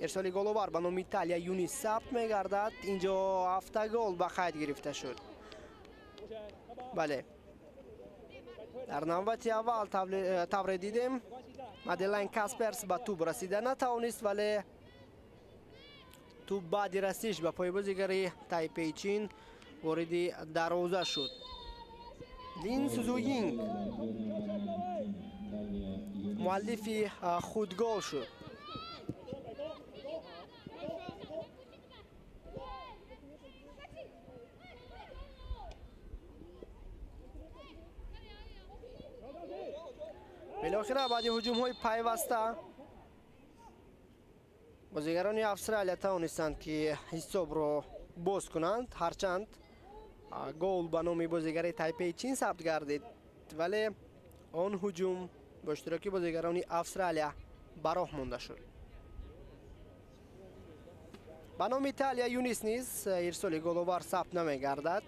Ирсоли головар ба номи Талия Юнис сабт мегардад. Инҷо 7 гол ба қайд гирифта шуд. Бале, дар навбати аввал тавре дидем, Маделайн Касперс ба тӯб расида натавонист, вале тӯб баъди расиш ба пои бозигари Тайпеи Чин вориди дарвоза шуд. Лин Сузуйинг муаллифи худгол шуд. Билохира баъди ҳуҷумҳои пайваста бозигарони Австралия тавонистанд, ки ҳисобро боз кунанд. Ҳарчанд гол ба номи бозигари Тайпеи Чин сабт гардид, вале он ҳуҷум бо иштироки бозигарони Австралия ба роҳ монда шуд. Ба номи Италия Юнис низ ирсоли головар сабт намегардад.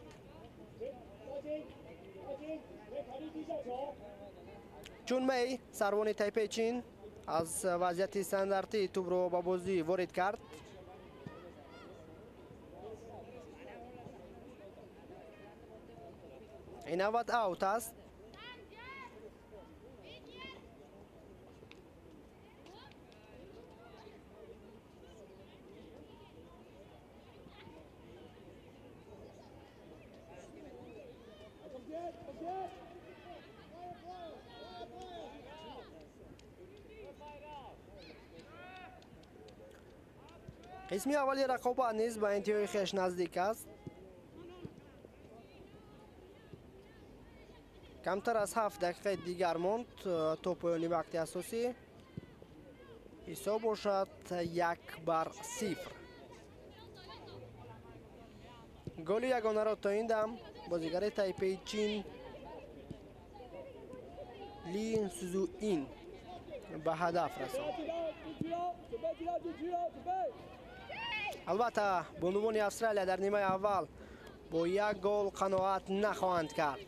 Чун Мэй сарвони Тайпей Чин аз вазъияти стандартӣ тӯбро ба бозӣ ворид кард. Ин навбат аут аст. Қисми аввали рақобат низ ба интиҳои хеш наздик аст. Камтар аз 7 дақиқаи дигар монд то поёни вақти асосӣ. Ҳисоб бошад 1-0. Голи ягонаро то ин дам бозигари Тайпеи Чин Лин Сузуин ба ҳадаф расонд. Албатта, бонувони Австралия дар нимаи аввал бо як гол қаноат нахоҳанд кард.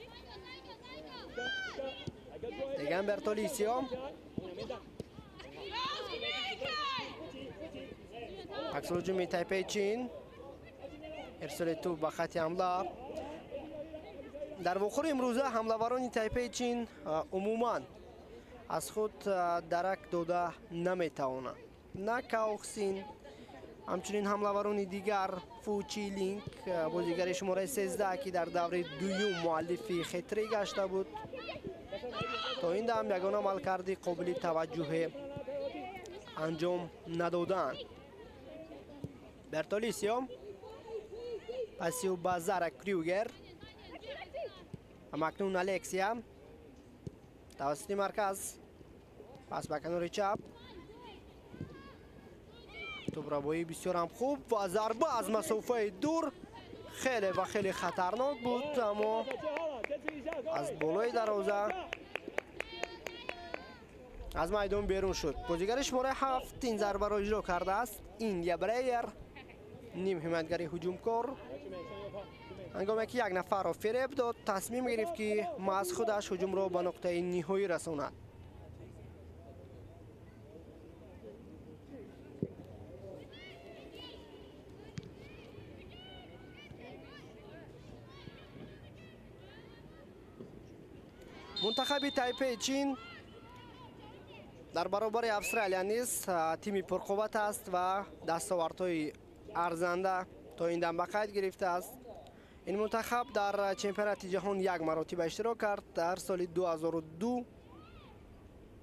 Деган Бертолисио аксулҳуҷуми Тайпеи Чин, ирсоли тӯб ба хати ҳамла. Дар вохӯри имрӯза ҳамлаварони Тайпеи Чин умуман аз худ дарак дода наметавонанд. На Каохсин, ҳамчунин ҳамлаварони дигар Фу Чилинг, бозигари шумораи 13, ки дар даври дуюм муаллифи хетри гашта буд, то ин дам ягон амалкарди қобили таваҷҷӯҳе анҷом надоданд. Бертолисио пасиу ба Зара Крюгер, ҳамакнун Алексия тавассути марказ пас ба канори чап. Тӯбрабоӣ бисёрам хуб ва зарба аз масофаи дур хеле ва хеле хатарнок буд, аммо аз болои дарвоза аз майдон берун шуд. Бозигари шумораи 7 ин зарбаро иҷро кардааст. Индия Брейер, ним ҳимоятгари ҳуҷумкор, ҳангоме ки як нафарро фиреб дод, тасмим гирифт ки маҳз худаш ҳуҷумро ба нуқтаи ниҳоӣ расонад. Мунтахаби Тайпеи Чин дар баробари Австралия низ тими пурқувват аст ва дастовардҳои арзанда то ин дам ба қайд гирифтааст. Ин мунтахаб дар чемпионати ҷаҳон як маротиба иштирок кард дар соли 2002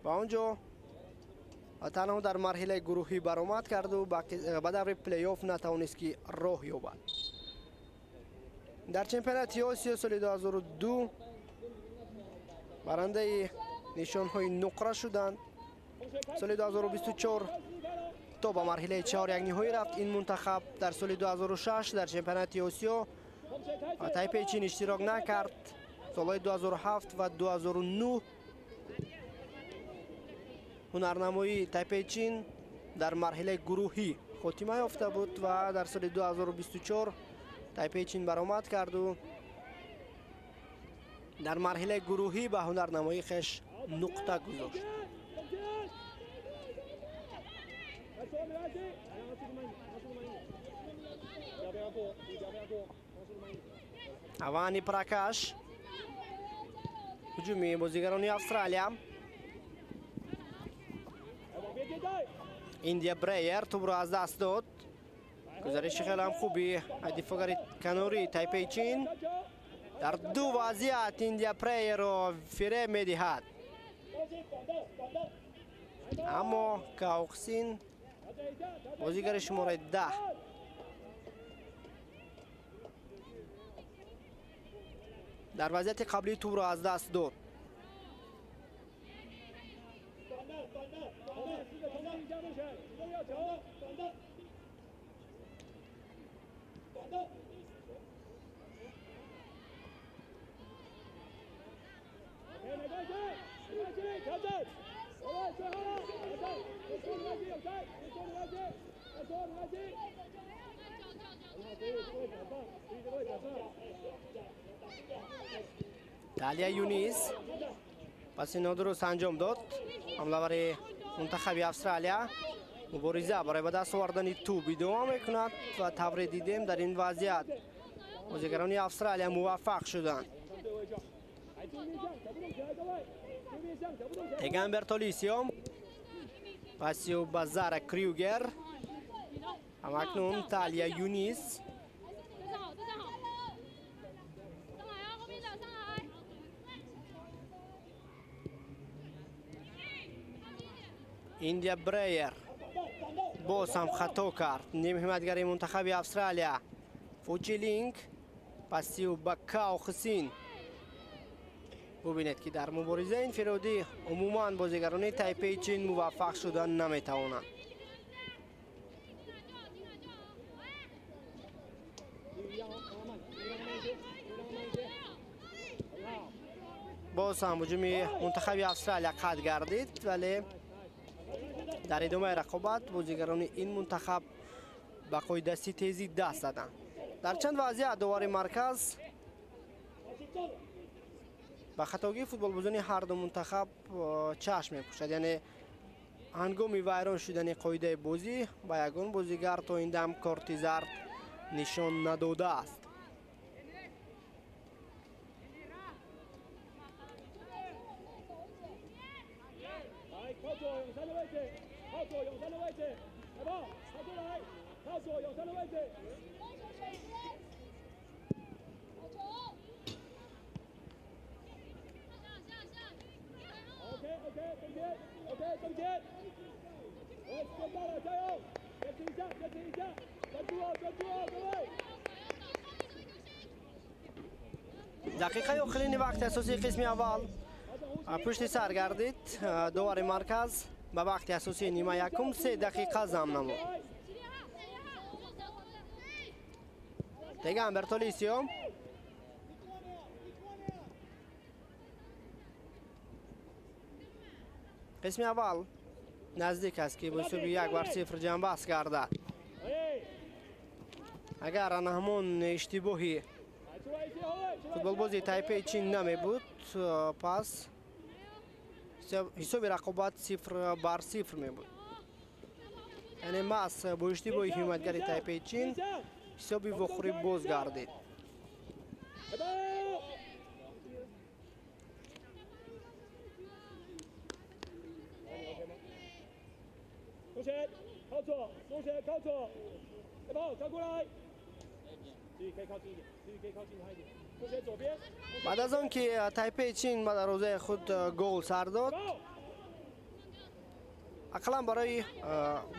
ва он ҷо танҳо дар марҳилаи гурӯҳӣ баромад карду ба даври плей-офф натавонист ки роҳ ёбад. Дар чемпионати Осиё соли 2002 барандаи нишонҳои нуқра шуданд. Соли 2024 то ба марҳилаи чаҳорякниҳоӣ рафт ин мунтахаб. Дар соли 2006 дар чемпионати Осиё Тайпеи Чин иштирок накард. Солҳои 2007 ва 2009 ҳунарнамоии Тайпеи Чин дар марҳилаи гурӯҳӣ хотима ёфта буд ва дар соли 2024 Тайпеи Чин баромад карду дар марҳилаи гурӯҳӣ ба ҳунарнамоии хеш нуқта гузошт. Авани Пракаш, ҳуҷуми бозигарони Австралия. Индия Брейер тӯбро аз даст дод. Гузариши хеле ҳам хуби дифоъгари канории Тайпеи Чин. Дар ду вазъият Индия Прейерро фиреб медиҳад, аммо Каохсин, бозигари шумораи 10, дар вазъияти қаблии тӯбро аз даст дод. Талия Юнис паси нодуруст анҷом дод. Ҳамлавари мунтахаби Австралия мубориза барои ба даст овардани тӯб идома мекунад ва тавре дидем дар ин вазъият бозигарони Австралия муваффақ шуданд. Теган Бертолисио паси ӯ ба Зара Крюгер, ҳамакнун Талия Юнис. Индия Брейер боз ҳам хато кард. Нимҳимоятгари мунтахаби Австралия Фучилинг паси ӯ ба Као Хусин. Бубинед, ки дар муборизаи инфиродӣ умуман бозигарони Тайпеи Чин муваффақ шуда наметавонанд. Боз ҳам ҳуҷуми мунтахаби Австралия қатъ гардид, вале дар идомаи рақобат бозигарони ин мунтахаб ба қоидасти тезӣ даст заданд. Дар чанд вазъият довари марказ ба хатогии футболбозони ҳарду мунтахаб чашм мепӯшад, яъне ҳангоми вайрон шудани қоидаи бозӣ ба ягон бозигар то ин дам корти зард нишон надодааст. Дақиқаи охирини вақти асосии қисми аввал пушти сар гардид. Довари марказ ба вақти асосии нима якум 3 дақиқа зам намуд. Теган Бертолисио қисми аввал наздик аст, ки бо ҳисоби 1-0 ҷамъбаст гардад. Агар ана ҳамон иштибоҳи футболбози Тайпеи Чин намебуд, пас ҳисоби рақобат 0-0 мебуд. Яъне маҳз бо иштибоҳи ҳимоятгари Тайпеи Чин ҳисоби вохӯрӣ боз гардид. Баъд аз он ки Тайпеи Чин ба дарвозаи худ гол сар дод, ақаллан барои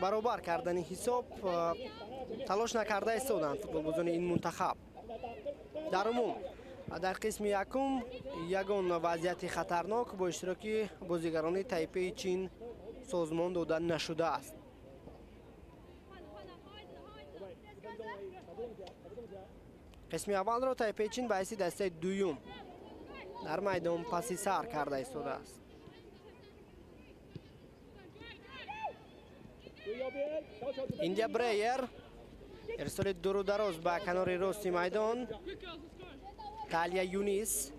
баробар кардани ҳисоб талош накарда истоданд футболбозони ин мунтахаб. Дар умум дар қисми якум ягон вазъияти хатарнок бо иштироки бозигарони Тайпеи Чин созмон дода нашудааст. Қисми аввалро Тайпеи Чин ба ҳайси дастаи дуюм дар майдон паси сар карда истодааст. Индия Брейер ирсоли дуру дароз ба канори рости майдон. Талия Юнис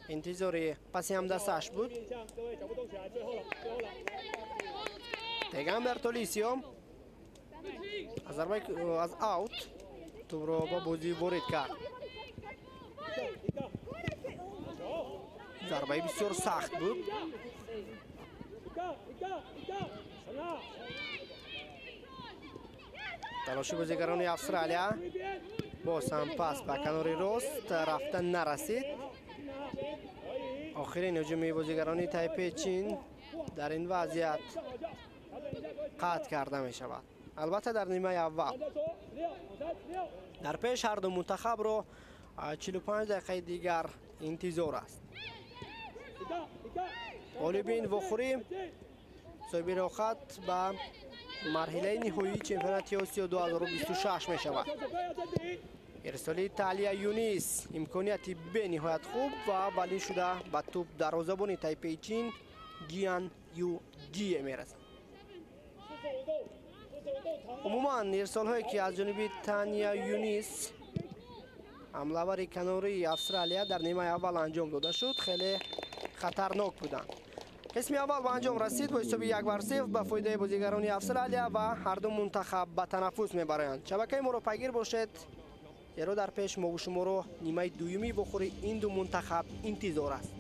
интизори паси ҳамдастааш буд. Теган Бертолисио аз зарбаи аз аут тӯбро ба бозӣ ворид кард. Зарбаи бисёр сахт буд. Талоши бозигарони Австралия боз ҳам пас ба канори рост рафта нарасид. Охирин ҳуҷуми бозигарони Тайпеи Чин дар ин вазъият қатъ карда мешавад. Албатта дар нимаи аввал дар пеш ҳарду мунтахабро 45 дақиқаи дигар интизор аст. Ғолиби ин вохӯрӣ соҳиби роҳхат ба марҳилаи ниҳоии чемпионати Осиё 2026 мешавад. Ирсоли Талия Юнис имконияти бениҳоят хуб ва аввалин шуда ба тӯб дарвозабони Тайпеи Чин Ҷиан Ю Ҷие мерасад. Умуман ирсолҳое ки аз ҷониби Таня Юнис, ҳамлавари канории Австралия, дар нимаи аввал анҷом дода шуд, хеле хатарнок буданд. Қисми аввал ба анҷом расид бо ҳисоби 1-0 ба фоидаи бозигарони Австралия ва ҳарду мунтахаб ба танаффус мебароянд. Шабакаи моро пайгир бошед, зеро дар пеш мову шуморо нимаи дуюми вохӯри ин ду мунтахаб интизор аст.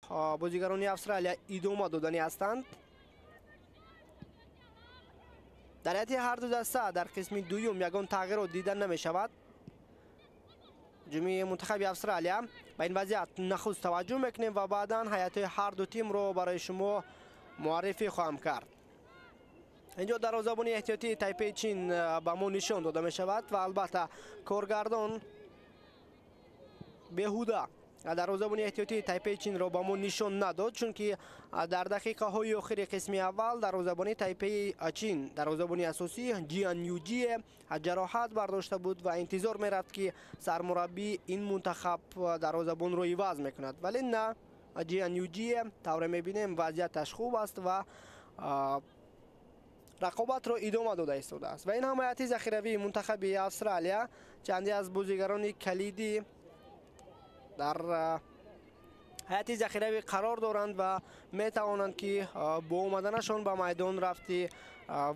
бозигарони Австралия идома додани ҳастанд. Дар ҳайати ҳар ду даста дар қисми дуюм ягон тағйирот дида намешавад. Ҳуҷуми мунтахаби Австралия ба ин вазъият нахуст таваҷҷӯҳ мекунем ва баъдан ҳайатҳои ҳар ду тимро барои шумо муаррифӣ хоҳам кард. Инҷо дарвозабони эҳтиётии Тайпеи Чин ба мо нишон дода мешавад ва албатта коргардон беҳуда дарвозабони эҳтиётии Тайпеи Чинро ба мо нишон надод, чунки дар дақиқаҳои охири қисми аввал дарвозабони Тайпеи Чин, дарвозабони асосӣ Ҷиан Юҷие ҷароҳат бардошта буд ва интизор мерафт, ки сармураббӣ ин мунтахаб дарвозабонро иваз мекунад, вале на, Ҷиан Юҷие тавре мебинем вазъияташ хуб аст ва рақобатро идома дода истодааст. Ва ин ҳам ҳайати захиравии мунтахаби Австралия, чанде аз бозигарони калидӣ дар ҳайати захиравӣ қарор доранд ва метавонанд, ки бо омаданашон ба майдон рафти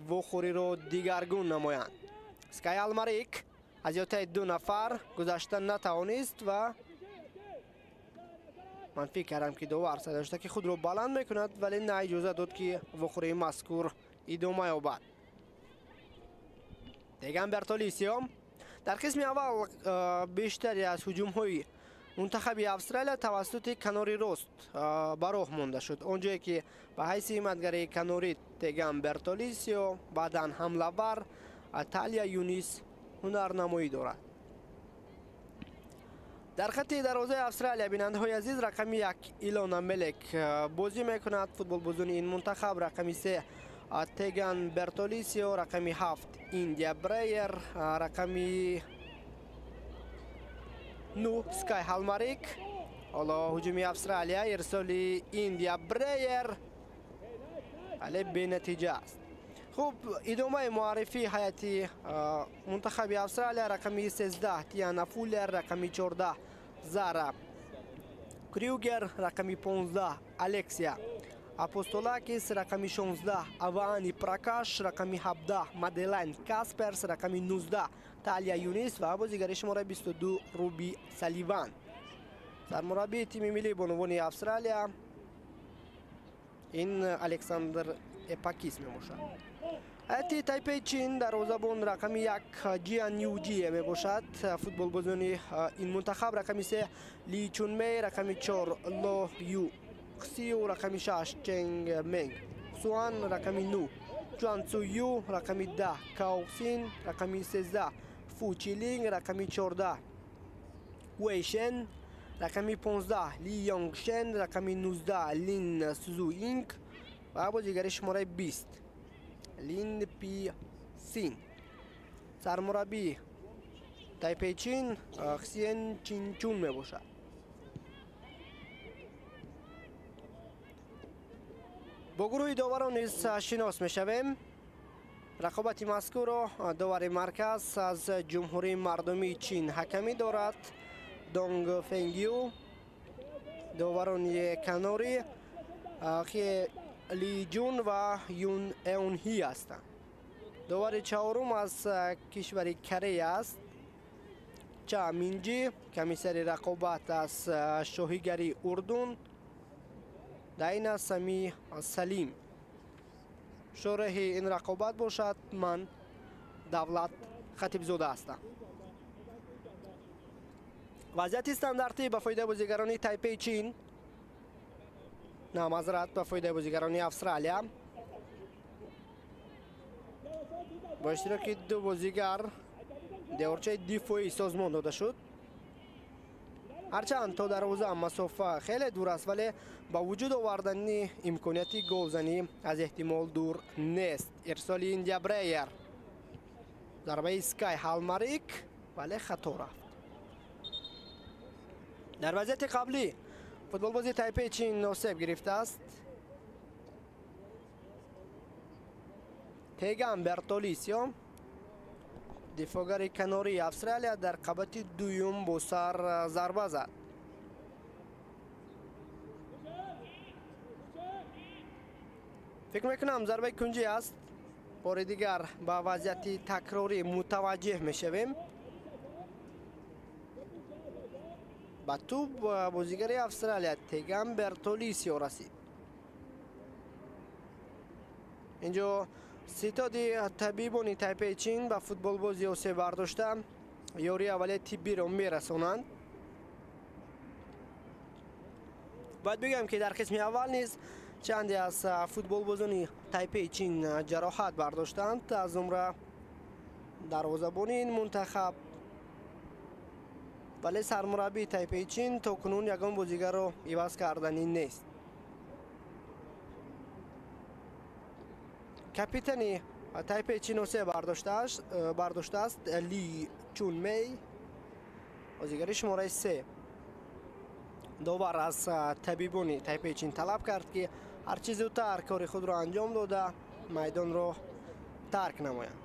вохӯриро дигаргун намоянд. Скай Алмарик аз ётаи ду нафар гузашта натавонист ва ман фикр кардам, ки довар садошта ки худро баланд мекунад, вале на, иҷоза дод, ки вохӯрии мазкур идома ёбад. Деган Бертолисио дар қисми аввал бештари аз ҳуҷумҳои мунтахаби Австралия тавассути канори рост ба роҳ монда шуд, он ҷое ки ба ҳайси ҳимоятгари канорӣ Теган Бертолисио, баъдан ҳамлавар Талия Юнис ҳунарнамоӣ дорад. Дар хатти дарвозаи Австралия, бинандаҳои азиз, рақами 1 Илона Мелек бозӣ мекунад, футболбозони ин мунтахаб, рақами 3 Теган Бертолисио, рақами 7 Индия Брейер, рақами 9 Скай Халмарик. Ҳоло ҳуҷуми Австралия, ирсоли Индия Брейер, вале бенатиҷа аст. Хуб, идомаи муаррифии ҳайати мунтахаби Австралия: рақами 13 Тиана Фуллер, рақами 14 Зара Крюгер, рақами 15 Алексия Апостолакис, рақами 16 Аваани Пракаш, рақами 17 Маделайн Касперс, рақами 19 Талия Юнис ва бозигари шумораи 22 Руби Саливан. Сармураббии тими миллии бонувони Австралия ин Александр Эпакис мебошад. Ҳайати Тайпеи Чин, дарвозабон рақами 1 Ҷиан Юҷие мебошад, футболбозони ин мунтахаб, рақами 3 Ли Чунмей, рақами 4 Ло Ю Ксиу, рақами 6 Ченг Менг Суан, рақами 9 Чуан Цу Ю, рақами 10 Као Син, рақами 13 Фу Чилинг, рақами 14 Вэй Шен, рақами 15 Ли Йонг Шен, рақами 19 Лин Сузу Инг ва бозигари шумораи 20 Лин Пи Син. Сармураббӣ Тайпеи Чин Хсиен Чинчун мебошад. Бо гурӯҳи доварон низ шинос мешавем. Рақобати мазкурро довари марказ аз Ҷумҳурии Мардумии Чин ҳакамӣ дорад Донг Фенгю, доварони канорӣ Хе Ли Ҷун ва Юн Эунҳи ҳастанд. Довари чаҳорум аз кишвари Корея аст Ча Минҷи, комиссари рақобат аз шоҳигарии Урдун Дайна Сами Салим. Шореҳи ин рақобат бошад ман Давлат Хатибзода ҳастам. Вазъияти стандартӣ ба фоидаи бозигарони Тайпеи Чин, на, маъзарат, ба фоидаи бозигарони Австралия бо иштироки ду бозигар деворчаи дифоӣ созмон дода шуд. Ҳарчанд то дарвоза масофа хеле дур аст, вале ба вуҷуд овардани имконияти голзанӣ аз эҳтимол дур нест. Ирсоли Индия Брейер, зарбаи Скай Ҳалмарик, вале хато рафт. Дар вазъияти қаблӣ футболбози Тайпеи Чин осеб гирифтааст. Теган Бертолисио, дифоъгари канории Австралия, дар қабати дуюм бо сар зарба зад. Фикр мекунам, зарбаи кунҷӣ аст. Бори дигар ба вазъияти такрорӣ мутаваҷҷеҳ мешавем. Ба тӯб бозигари Австралия Теган Бертолисио расид. Инҷо ситоди табибони Тайпеи Чин ба футболбози осеб бардошта ёрии аввалияи тиббиро мерасонанд. Бояд бигӯям, ки дар қисми аввал низ чанде аз футболбозони Тайпеи Чин ҷароҳат бардоштанд, аз ҷумла дарвозабони ин мунтахаб. Вале сармураббии Тайпеи Чин то кунун ягон бозигарро иваз карданӣ нест. Капитани Тайпеи Чин осеб бардоштааст Ли Чунмей, бозигари шумораи 3. Довар аз табибони Тайпеи Чин талаб кард, ки ҳарчи зудтар кори худро анҷом дода майдонро тарк намоянд.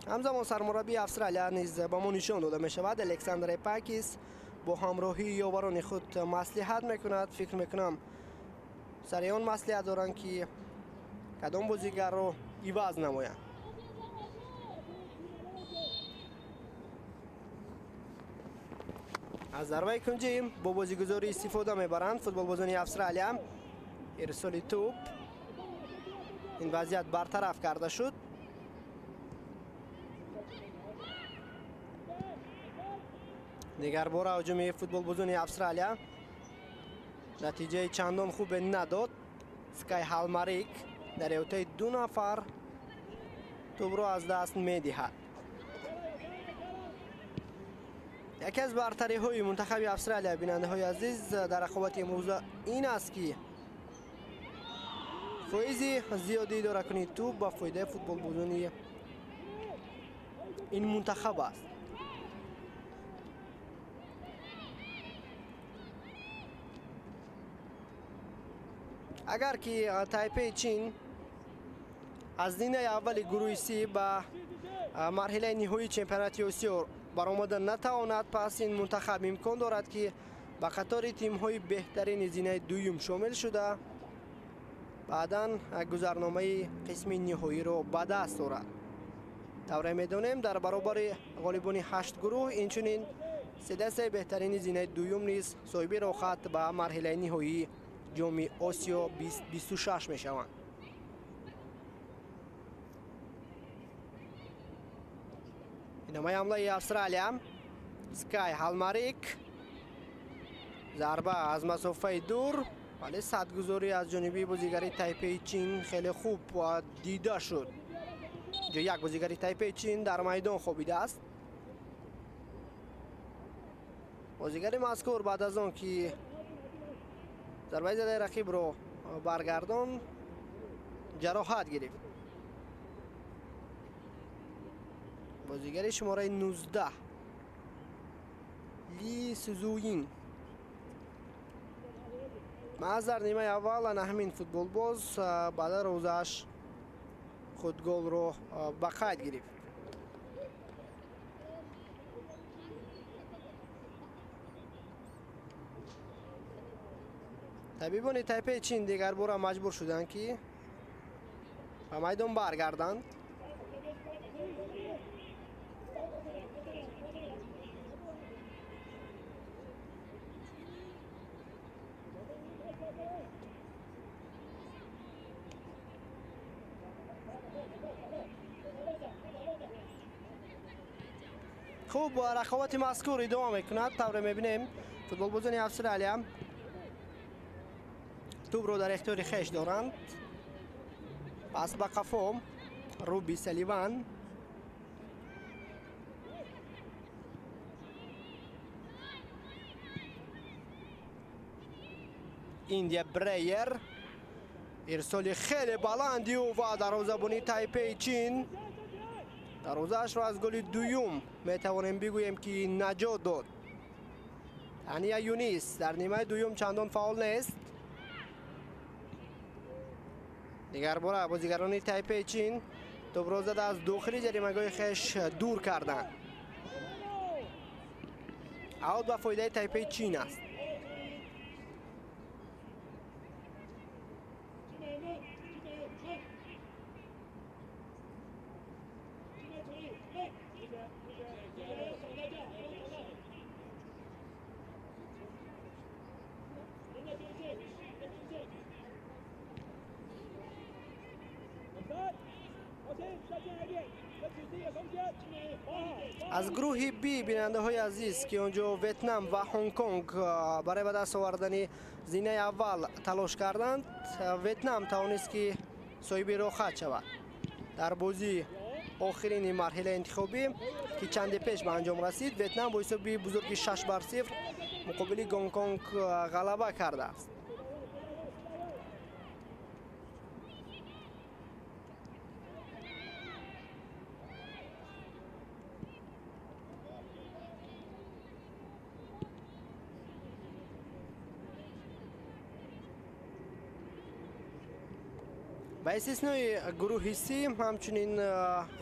Ҳамзамон сармураббии Австралия низ ба мо нишон дода мешавад. Александр Епакис бо ҳамроҳии ёварони худ маслиҳат мекунад. Фикр мекунам, сари он маслиҳат доранд, ки кадом бозигарро иваз намоянд. Аз зарбаи кунҷӣ бо бозигузорӣ истифода мебаранд футболбозони Австралия. Ирсоли тӯб, ин вазъият бартараф карда шуд. Дигар бора ҳуҷуми футболбозони Австралия натиҷаи чандон хубе надод. Скай Ҳалмарик дар эҳотаи 2 нафар тӯбро аз даст медиҳад. Яке аз бартариҳои мунтахаби Австралия, бинандаҳои азиз, дар рақобати имрӯза ин аст, ки фоизи зиёди идоракунии тӯб ба фоидаи футболбозони ин мунтахаб аст. Агар ки Тайпеи Чин аз зинаи аввали гурӯҳи Си ба марҳилаи ниҳоии чемпионати Осиё баромада натавонад, пас ин мунтахаб имкон дорад, ки ба қатори тимҳои беҳтарини зинаи дуюм шомил шуда, баъдан гузарномаи қисми ниҳоиро ба даст орад. Тавре медонем, дар баробари ғолибони 8 гурӯҳ инчунин се дастаи беҳтарини зинаи дуюм низ соҳиби роҳхат ба марҳилаи ниҳоии ҷоми Осиё 2026 мешаванд. Идомаи ҳамлаи Австралия. Скай Ҳалмарик, зарба аз масофаи дур, вале садгузорӣ аз ҷониби бозигари Тайпеи Чин хеле хуб дида шуд. Инҷо як бозигари Тайпеи Чин дар майдон хобидааст. Бозигари мазкур баъд аз он ки зарбаи задаи рақибро баргардон, ҷароҳат гирифт. Бозигари шумораи 19 Ли Сузуин. Маҳз дар нимаи аввал ана ҳамин футболбоз ба дарвозааш худ голро ба қайд гирифт. Табибони Тайпеи Чин дигарбора маҷбур шуданд, ки ба майдон баргарданд. Хуб, рақобати мазкур идома мекунад. Тавре мебинем, футболбозони Австралия тӯбро дар ихтиёри хеш доранд. Пас ба қафо Руби Саливан. Индия Брейер, ирсоли хеле баланди ӯ ва дарвозабони Тайпеи Чин дарвозаашро аз голи дуюм метавонем бигӯем, ки наҷот дод. Тания Юнис дар нимаи дуюм чандон фаъол нест. Дигарбора бозигарони Тайпеи Чин тӯбро зада аз дохили ҷаримагоҳи хеш дур карданд. Аут ба фоидаи Тайпеи Чин аст. Аз гурӯҳи Б, бинандаҳои азиз, ки он ҷо Ветнам ва Ҳонконг барои ба даст овардани зинаи аввал талош карданд, Ветнам тавонист, ки соҳиби роҳхат шавад. Дар бозии охирини марҳилаи интихобӣ, ки чанде пеш ба анҷом расид, Ветнам бо ҳисоби бузурги 6-0 муқобили Гонконг ғалаба кардааст. Ба истиснои гурӯҳи С, ҳамчунин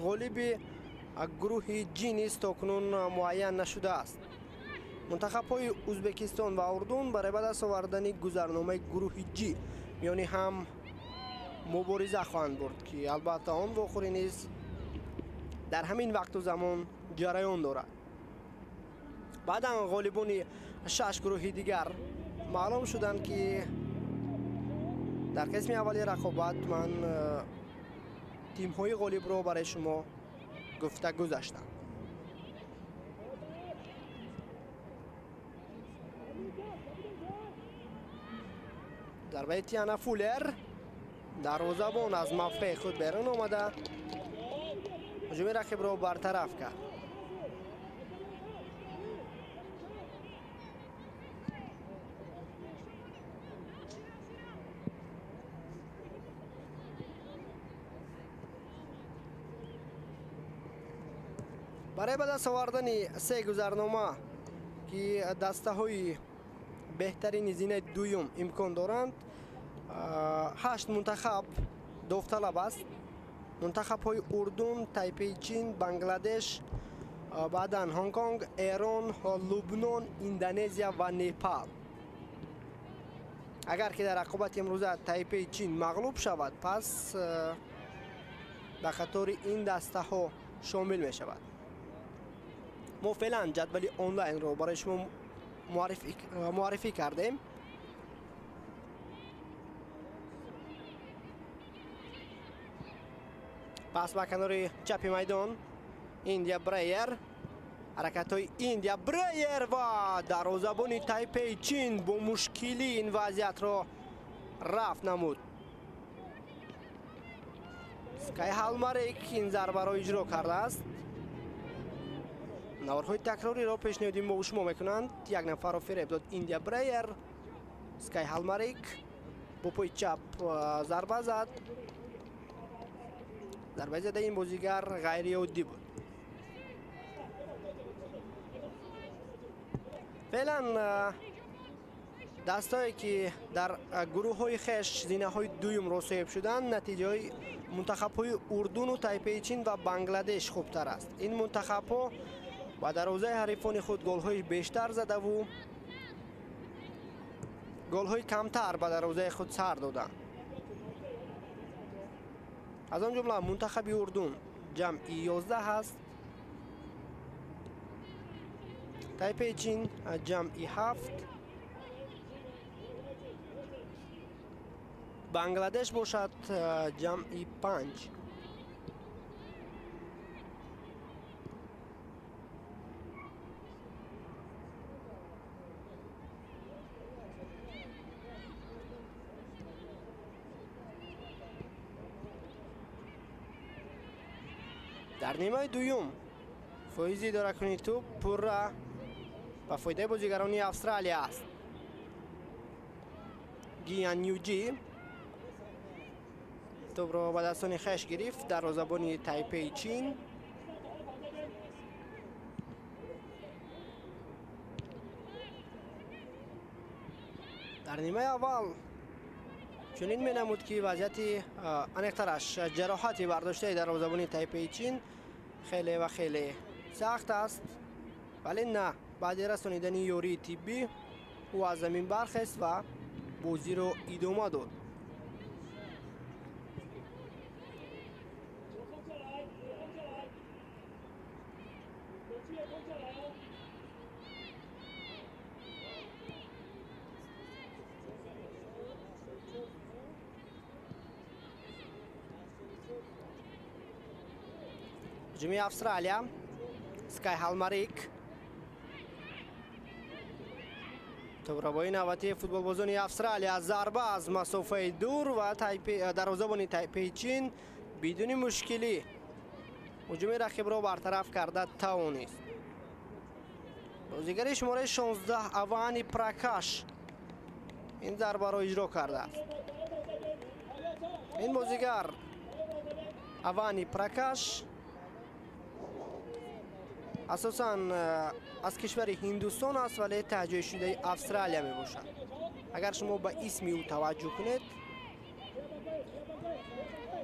ғолиби гурӯҳи Ҷ низ то кунун муайян нашудааст. Мунтахабҳои Ӯзбекистон ва Урдун барои ба даст овардани гузарномаи гурӯҳи Ҷ миёни ҳам мубориза хоҳанд бурд, ки албатта он вохӯрӣ низ дар ҳамин вақту замон ҷараён дорад. Баъдан ғолибони 6 гурӯҳи дигар маълум шуданд, ки дар қисми аввали рақобат ман тимҳои ғолибро барои шумо гуфта гузаштам. Зарбаи Тиана Фулер, дарвозабон аз мавқеи худ берун омада ҳуҷуми рақибро бартараф кард. Барои ба даст овардани се гузарнома, ки дастаҳои беҳтарини зинаи дуюм имкон доранд, 8 мунтахаб довталаб аст. Мунтахабҳои Урдун, Тайпеи Чин, Бангладеш, баъдан Ҳонконг, Эрон, Лубнон, Индонезия ва Непал. Агар ки дар рақобати имрӯза Тайпеи Чин мағлуб шавад, пас ба қатори ин дастаҳо шомил мешавад. Мо феълан ҷадвали онлайнро барои шумо муаррифӣ кардем. Пас ба канори чапи майдон Индия Брейер, ҳаракатҳои Индия Брейер ва дарвозабони Тайпеи Чин бо мушкилӣ ин вазъиятро рафт намуд. Скай Ҳалмарик ин зарбаро иҷро кардааст. Наворҳои такрориро пешниҳоди мо шумо мекунанд. Як нафарро фиреб дод Индия Брейер. Скай Ҳалмарик бо пои чап зарба зад. Зарбаи задаи ин бозигар ғайриоддӣ буд. Феълан дастое ки дар гурӯҳҳои хеш зинаҳои дуюмро соҳиб шуданд, натиҷаҳои мунтахабҳои Урдуну Тайпеи Чин ва Бангладеш хубтар аст. Ин мунтахабҳо ба дарвозаи ҳарифони худ голҳои бештар задаву голҳои камтар ба дарвозаи худ сар доданд. Аз он ҷумла мунтахаби Урдун ҷамъи 11 аст, Тайпеи Чин ҷамъи 7, Бангладеш бошад ҷамъи 5. Дар нимаи дуюм фоизи идоракунии тӯб пурра ба фоидаи бозигарони Австралия аст. Гиян Юҷи тӯбро ба дастони хеш гирифт, дарвозабони Тайпеи Чин. Дар нимаи аввал чунин менамуд, ки вазъияти аниқтараш ҷароҳати бардоштаи дарвозабони Тайпеи Чин хеле ва хеле сахт аст, вале на, баъди расонидани ёрии тиббӣ ӯ аз замин бархест ва бозиро идома дод. Ҳуҷуми Австралия. Скай Ҳалмарик. Тӯбрабои навбатии футболбозони Австралия. Зарба аз масофаи дур ва дарвозабони Тайпеи Чин бидуни мушкилӣ ҳуҷуми рақибро бартараф карда тавонист. Бозигари шумораи 16 Авани Пракаш ин зарбаро иҷро кардааст. Ин бозигар Авани Пракаш асосан аз кишвари Ҳиндустон аст, вале таҳҷойшудаи Австралия мебошад. Агар шумо ба исми ӯ таваҷҷӯҳ кунед,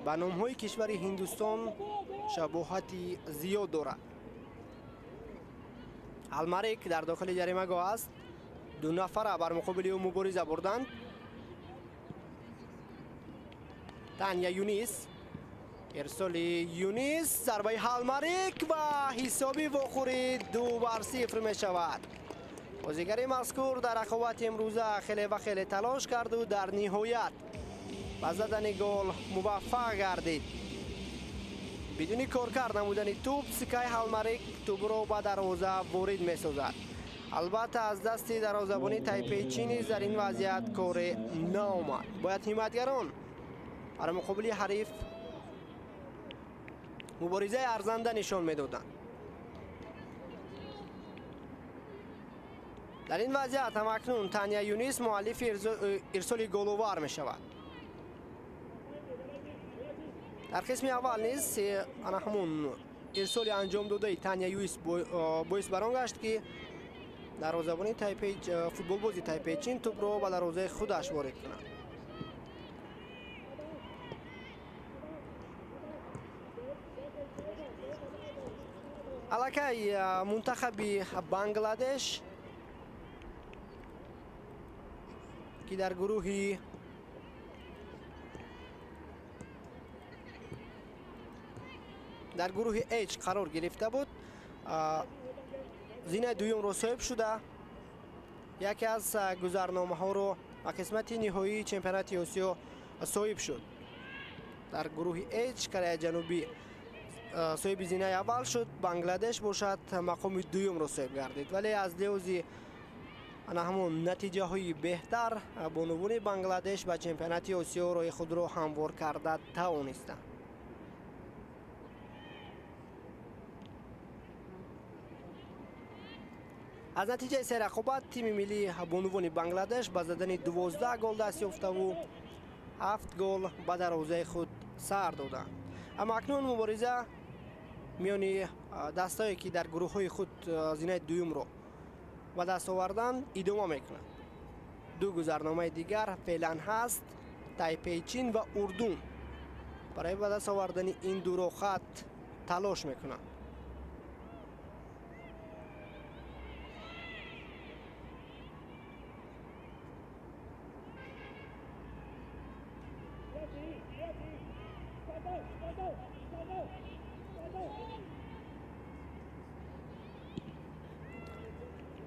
ба номҳои кишвари Ҳиндустон шабоҳати зиёд дорад. Алмарик дар дохили ҷаримагоҳ аст. Ду нафара бар муқобили ӯ мубориза бурданд. Таня Юнис. Ирсоли Юнис, зарбаи Ҳалмарик ва ҳисоби вохӯрӣ 2-0 мешавад. Бозигари мазкур дар рақобати имрӯза хеле ва хеле талош карду дар ниҳоят ба задани гол муваффақ гардид. Бидуни коркард намудани тӯб, Скай Ҳалмарик тӯбро ба дарвоза ворид месозад. Албатта аз дасти дарвозабони Тайпеи Чин низ дар ин вазъият коре наомад. Бояд ҳимоятгарон бар муқобили ҳариф муборизаи арзанда нишон медоданд. Дар ин вазъият ҳамакнун Таня Юнис муаллифи ирсоли головар мешавад. Дар қисми аввал низ ана ҳамун ирсоли анҷомдодаи Таня Юнис боис бар он гашт, ки дарвозабони футболбози Тайпеи Чин тӯбро ба дарвозаи худаш ворид кунад. Аллакай мунтахаби Бангладеш, ки дар гурӯҳи H қарор гирифта буд, зинаи дуюмро соҳиб шуда, яке аз гузарномаҳоро ба қисмати ниҳоии чемпионати Осиё соҳиб шуд. Дар гурӯҳи H Кореяи Ҷанубӣ соҳиби зинаи аввал шуд, Бангладеш бошад мақоми дуюмро соҳиб гардид. Вале аз лиҳози ана ҳамон натиҷаҳои беҳтар бонувони Бангладеш ба чемпионати Осиё роҳи худро ҳамвор карда тавонистанд. Аз натиҷаи се рақобат тими миллии бонувони Бангладеш ба задани 12 гол даст ёфтаву 7 гол ба дарвозаи худ сар доданд. Аммо акнун мубориза миёни дастҳое, ки дар гурӯҳҳои худ зинаи дуюмро ба даст оварданд, идома мекунад. Ду гузарномаи дигар феълан ҳаст: Тайпеи Чин ва Урдун. Барои ба даст овардани ин ду роҳхат талош мекунанд.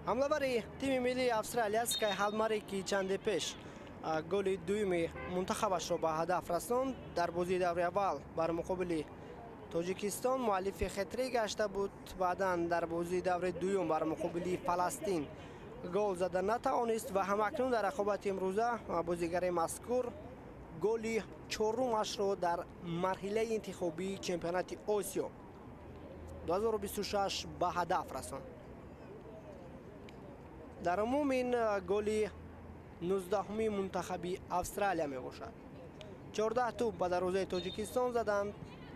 Ҳамлавари тими миллии Австралия Скай Ҳалмарик, ки чанде пеш голи дуюми мунтахабашро ба ҳадаф расонд, дар бозии даври аввал бар муқобили Тоҷикистон муаллифи хетрик гашта буд. Баъдан дар бозии даври дуюм бар муқобили Фаластин гол зада натавонист ва ҳамакнун дар рақобати имрӯза бозигари мазкур голи чорумашро дар марҳилаи интихобии чемпионати Осиё 2026 ба ҳадаф расонд. Дар умум ин голи 19-уми мунтахаби Австралия мебошад. 14 тӯб ба дарвозаи Тоҷикистон заданд,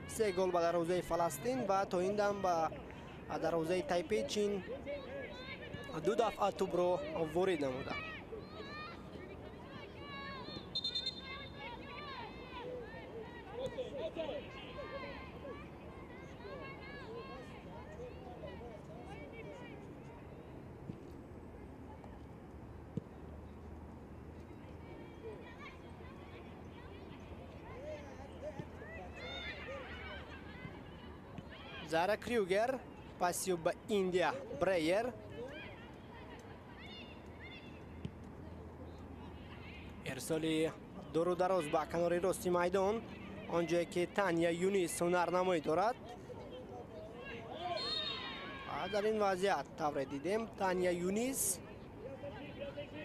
3 гол ба дарвозаи Фаластин ва то ин дам ба дарвозаи Тайпеи Чин 2 дафъа тӯбро ворид намуданд. Зара Крюгер, пасио ба Индия Брейер. Ирсоли дуру дароз ба канори рости майдон, он ҷое ки Таня Юнис ҳунарнамоӣ дорад. Дар ин вазъият тавре дидем, Таня Юнис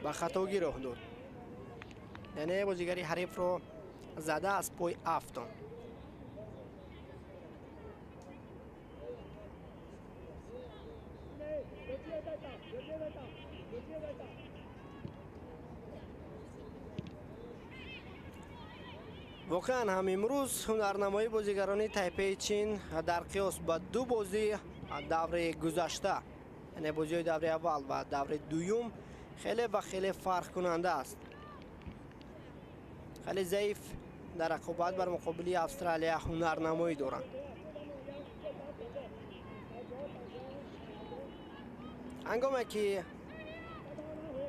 ба хатогӣ роҳ дод, яъне бозигари ҳарифро зада аз пой афтонд. Воқеан ҳам имрӯз ҳунарнамоии бозигарони Тайпеи Чин дар қиёс ба ду бозии даври гузашта, яъне бозиҳои даври аввал ва даври дуюм, хеле ва хеле фарқкунанда аст. Хеле заиф дар рақобат бар муқобили Австралия ҳунарнамоӣ доранд. Ҳангоме ки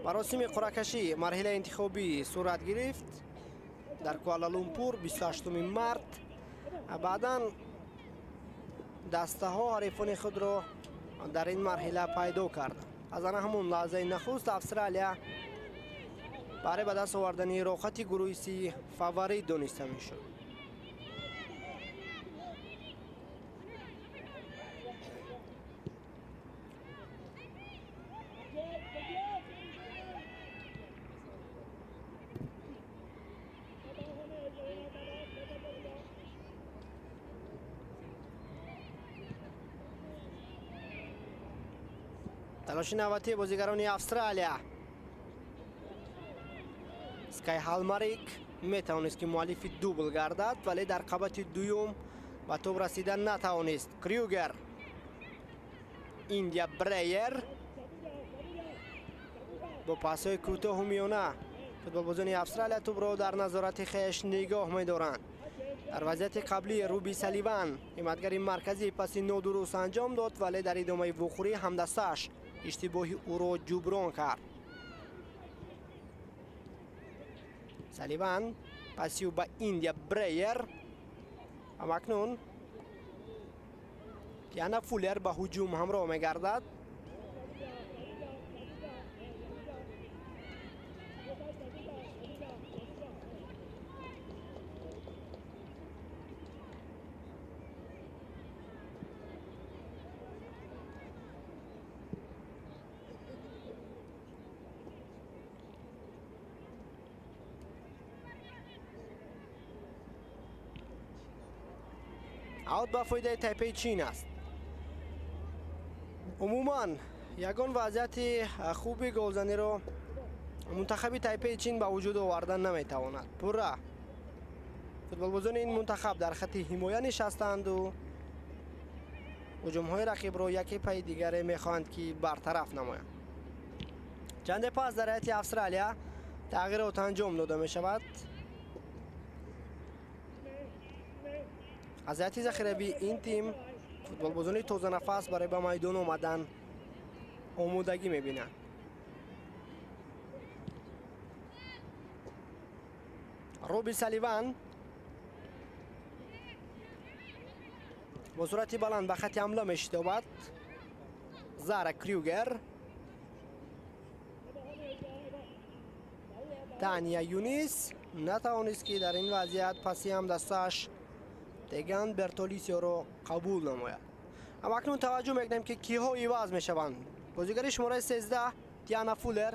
маросими қуръакашӣ марҳилаи интихобӣ сурат гирифт дар Куала-Лумпур 28 март, баъдан дастаҳо ҳарифони худро дар ин марҳила пайдо карданд. Аз ана ҳамон лаҳзаи нахуст Австралия барои ба даст овардани роҳати гурӯҳи Си фаворит дониста мешуд. Талоши навбатии бозигарони Австралия. Скай Ҳалмарик метавонист ки муаллифи дубл гардад, вале дар қабати дуюм ба тӯб расида натавонист. Крюгер, Индия Брейер бо пасҳои кӯтоҳу миёна футболбозони Австралия тӯбро дар назорати хеш нигоҳ медоранд. Дар вазъияти қаблӣ Руби Саливан ҳимоятгари марказӣ паси нодуруст анҷом дод, вале дар идомаи вухӯрӣ ҳамдастааш иштибоҳи ӯро ҷуброн кард. Саливан пасиу ба Индия Брейер ва акнун Тиана Фуллер ба ҳуҷум ҳамроҳ мегардад. Аут ба фоидаи Тайпеи Чин аст. Умуман ягон вазъияти хуби голзаниро мунтахаби Тайпеи Чин ба вуҷуд овардан наметавонад. Пурра футболбозони ин мунтахаб дар хатти ҳимоя нишастанду ҳуҷумҳои рақибро яке пайи дигаре мехоҳанд ки бартараф намоянд. Чанде пас дар ҳайати Австралия тағйирот анҷом дода мешавад. Аз ҳайати захиравии ин тим футболбозони тозанафас барои ба майдон омадан омодагӣ мебинанд. Роби Саливан бо суръати баланд ба хатти ҳамла мешитобад. Зара Крюгер, Таня Юнис натавонист ки дар ин вазъият паси ҳамдастааш Теган Бертолисиоро қабул намояд. Аммо акнун таваҷҷӯҳ мекунем ки киҳо иваз мешаванд. Бозигари шумораи 13 Тиана Фуллер,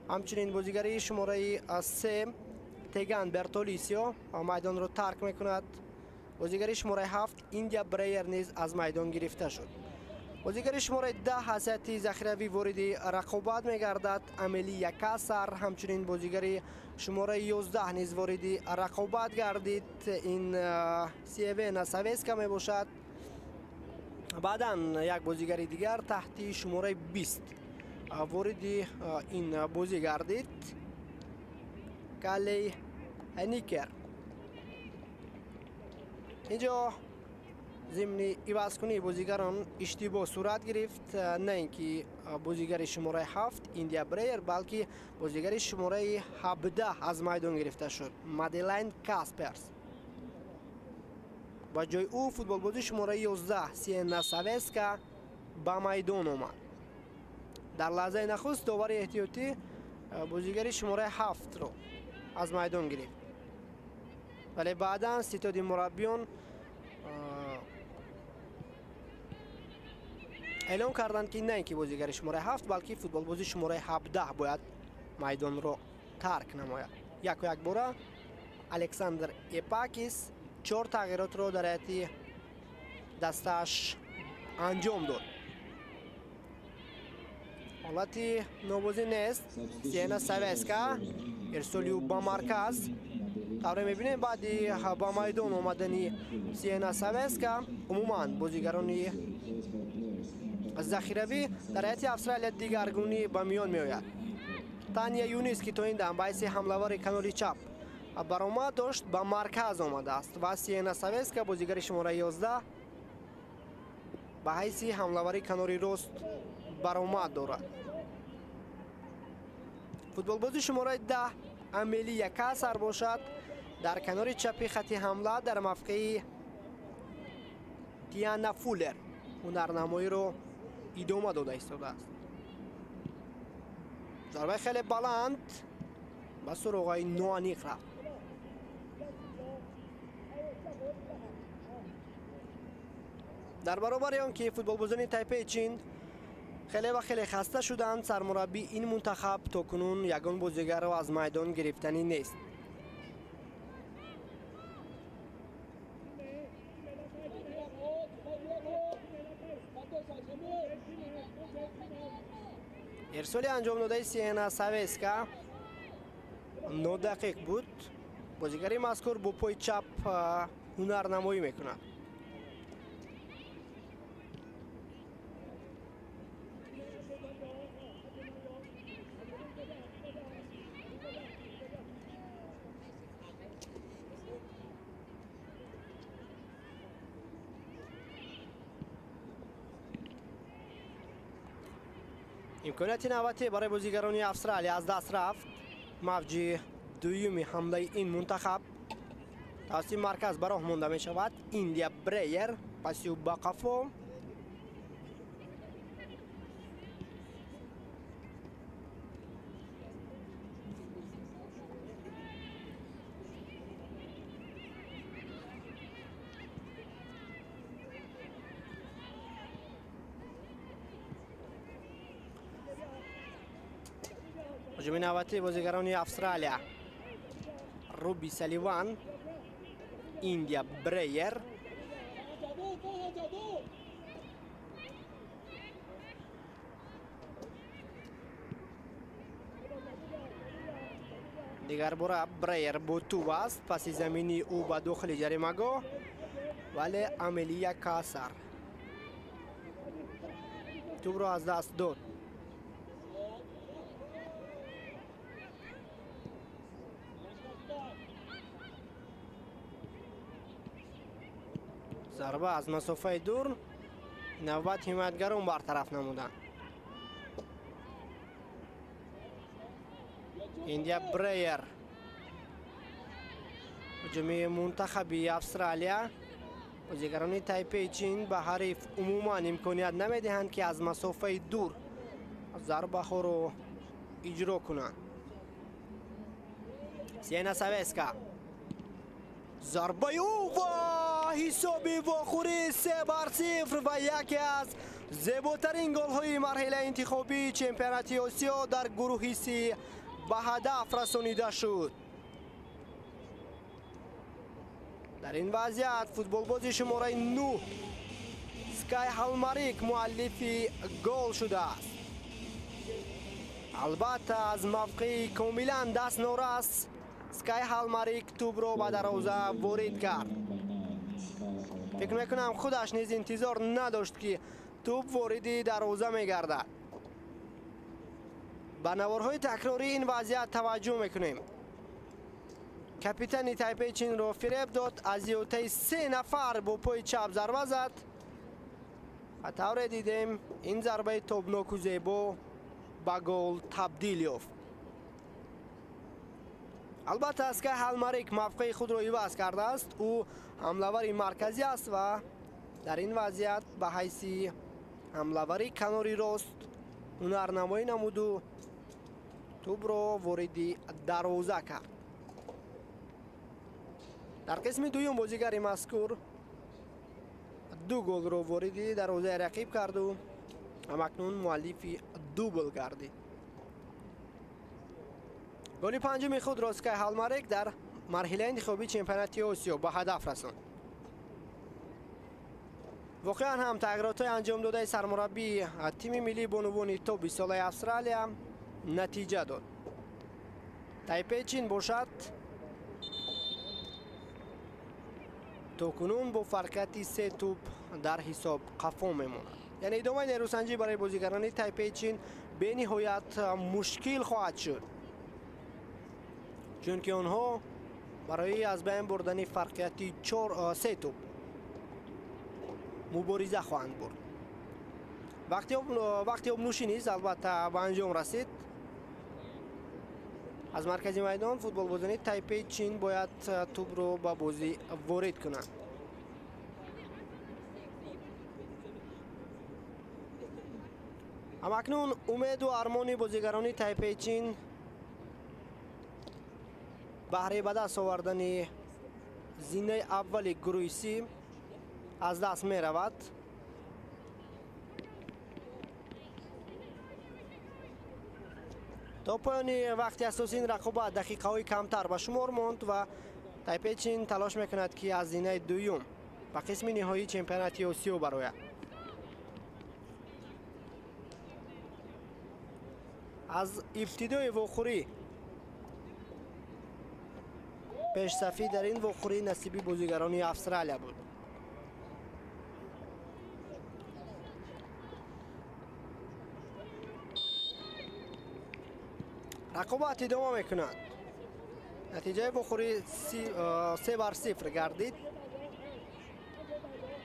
ҳамчунин бозигари шумораи 3 Теган Бертолисио майдонро тарк мекунад. Бозигари шумораи 7 Индия Брейер низ аз майдон гирифта шуд. Бозигари шумораи 10 ҳайсияти захиравӣ вориди рақобат мегардад Амелия Касар, ҳамчунин бозигари шумораи 11 низ вориди рақобат гардид. Ин Сиевена Савеска мебошад. Баъдан як бозигари дигар таҳти шумораи 20 вориди ин бозӣ гардид, Калей Никер. Инҷо зимни ивазкунии бозигарон иштибоҳ сурат гирифт, на ин ки бозигари шумораи 7 Индия Брейер, балки бозигари шумораи 17 аз майдон гирифта шуд, Маделайн Касперс. Ба ҷои ӯ футболбози шумораи 11 Сиена Савеска ба майдон омад. Дар лаҳзаи нахуст довари эҳтиётӣ бозигари шумораи 7-ро аз майдон гирифт, вале баъдан ситоди мураббиён Эълон карданд, ки на ин ки бозигари шумораи 7, балки футболбози шумораи 17 бояд майдонро тарк намояд. Яку якбора Александр Епакис 4 тағйиротро дар ҳайати дастааш анҷом дод. Ҳолати нобозӣ нест. Сиена Савеска ирсоли ӯ ба марказ. Тавре мебинем, баъди ба майдон омадани Сиена Савеска умуман бозигарони захиравӣ дар ҳайати Австралия дигаргунӣ ба миён меояд. Таня Юнис, ки то ин дам ба ҳайси ҳамлавари канори чап баромад дошт, ба марказ омадааст ва Сиена Савеска, бозигари шумораи 11, ба ҳайси ҳамлавари канори рост баромад дорад. Футболбози шумораи 10 Амелия Касар бошад, дар канори чапи хати ҳамла дар мавқеи Тиана Фуллер ҳунарнамоиро идома дода истодааст. Зарбаи хеле баланд ба суроғаи ноаниқ рафт. Дар баробари он ки футболбозони Тайпеи Чин хеле ва хеле хаста шуданд, сармураббии ин мунтахаб то кунун ягон бозигарро аз майдон гирифтанӣ нест. Ирсоли анҷом додаи Сиена Савеска нодақиқ буд. Бозигари мазкур бо пои чап ҳунарнамоӣ мекунад. Имконияти навбатӣ барои бозигарони Австралия аз даст рафт. Мавҷи дуюми ҳамлаи ин мунтахаб тавассути марказ ба роҳ монда мешавад. Индия Брейер паси ӯ ба қафо. Ҳуҷуми навбатии бозигарони Австралия Руби Саливан, Индия Брейер. Дигар бора Брейер бо тӯб аст, паси замини ӯ ба дохили ҷаримагоҳ, вале Амелия Касар тӯбро аз даст дод. Зарба аз масофаи дур навбат ҳимоятгарон бартараф намуданд. Индия Брейер, ҳуҷуми мунтахаби Австралия. Бозигарони Тайпеи Чин ба ҳариф умуман имконият намедиҳанд, ки аз масофаи дур зарбаҳоро иҷро кунанд. Сиена Савеска, зарбаи ӯ ва ҳисоби вохӯрӣ 3-0 ва яке аз зеботарин голҳои марҳилаи интихобии чемпионати Осиё дар гурӯҳи Си ба ҳадаф расонида шуд. Дар ин вазъият футболбози шумораи 9 Скай Ҳалмарик муаллифи гол шудааст. Албатта, аз мавқеи комилан даст норас Скай Ҳалмарик тӯбро ба дарвоза ворид кард. Фикр мекунам, худаш низ интизор надошт, ки тӯб вориди дарвоза мегардад. Ба наворҳои такрории ин вазъият таваҷҷӯҳ мекунем. Капитани Тайпеи Чинро фиреб дод, аз зиётаи 3 нафар бо пои чап зарба зад ва тавре дидем, ин зарбаи тобноку зебо ба гол табдил ёфт. Албатта, Скай Ҳалмарик мавқеи худро иваз кардааст. Ӯ ҳамлавари марказӣ аст ва дар ин вазъият ба ҳайси ҳамлавари канори рост ҳунарнамоӣ намуду тӯбро вориди дарвоза кард. Дар қисми дуюм бозигари мазкур 2 голро вориди дарвозаи рақиб карду Ҳамакнун муаллифи дубл гардид. Голи панҷуми худро Скай Ҳалмарек дар марҳилаи интихобии чемпионати Осиё ба ҳадаф расонд. Воқеан ҳам тағйиротҳои анҷомдодаи сармураббии тими миллии бонувони то 20 солаи Австралия натиҷа дод. Тайпей Чин бошад то кунун бо фарқияти 3 тӯб дар ҳисоб қафо мемонад. Яъне идомаи нерӯсанҷӣ барои бозигарони Тайпей Чин бениҳоят мушкил хоҳад шуд, чунки онҳо барои аз байн бурдани фарқияти 3 тӯб мубориза хоҳанд бурд. Вақти обнӯшӣ низ албатта ба анҷом расид. Аз маркази майдон футболбозони Тайпей Чин бояд тӯбро ба бозӣ ворид кунанд. Ҳамакнун умеду армони бозигарони Тайпей Чин баҳри ба даст овардани зинаи аввали гурӯҳи Си аз даст меравад. То поёни вақти асосии ин рақобат дақиқаҳои камтар ба шумор монд ва Тайпей Чин талош мекунад, ки аз зинаи дуюм ба қисми ниҳоии чемпионати Осиё барояд. Аз ибтидои вохӯрӣ пешсафӣ дар ин вохӯрӣ насиби бозигарони Австралия буд. Рақобат идома мекунад. Натиҷаи вохӯрӣ 3-0 гардид.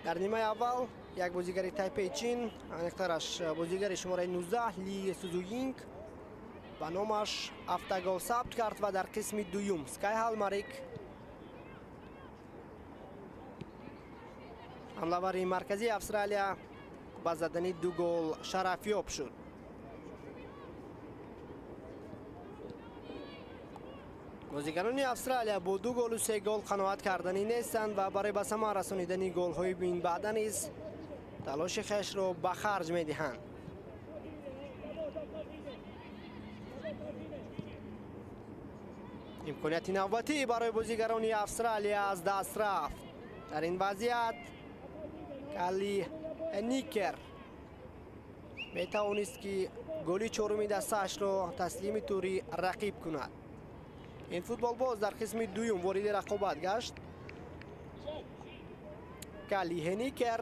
Дар нимаи аввал як бозигари Тайпей Чин, аниқтараш бозигари шумораи 19 Ли Сузуйинг ба номаш автогол сабт кард ва дар қисми дуюм Скай Ҳалмарик ҳамлавари марказии Австралия ба задани 2 гол шарафёб шуд. Бозигарони Австралия бо 2 голу 3 гол қаноат карданӣ нестанд ва барои ба самар расонидани голҳои минбаъда низ талоши хешро ба харҷ медиҳанд. Имконияти навбатӣ барои бозигарони Австралия аз даст рафт. Дар ин вазъият Кали Никер метавонист, ки голи чоруми дастаашро таслими тури рақиб кунад. Ин футболбоз дар қисми дуюм вориди рақобат гашт. Кали Хеникер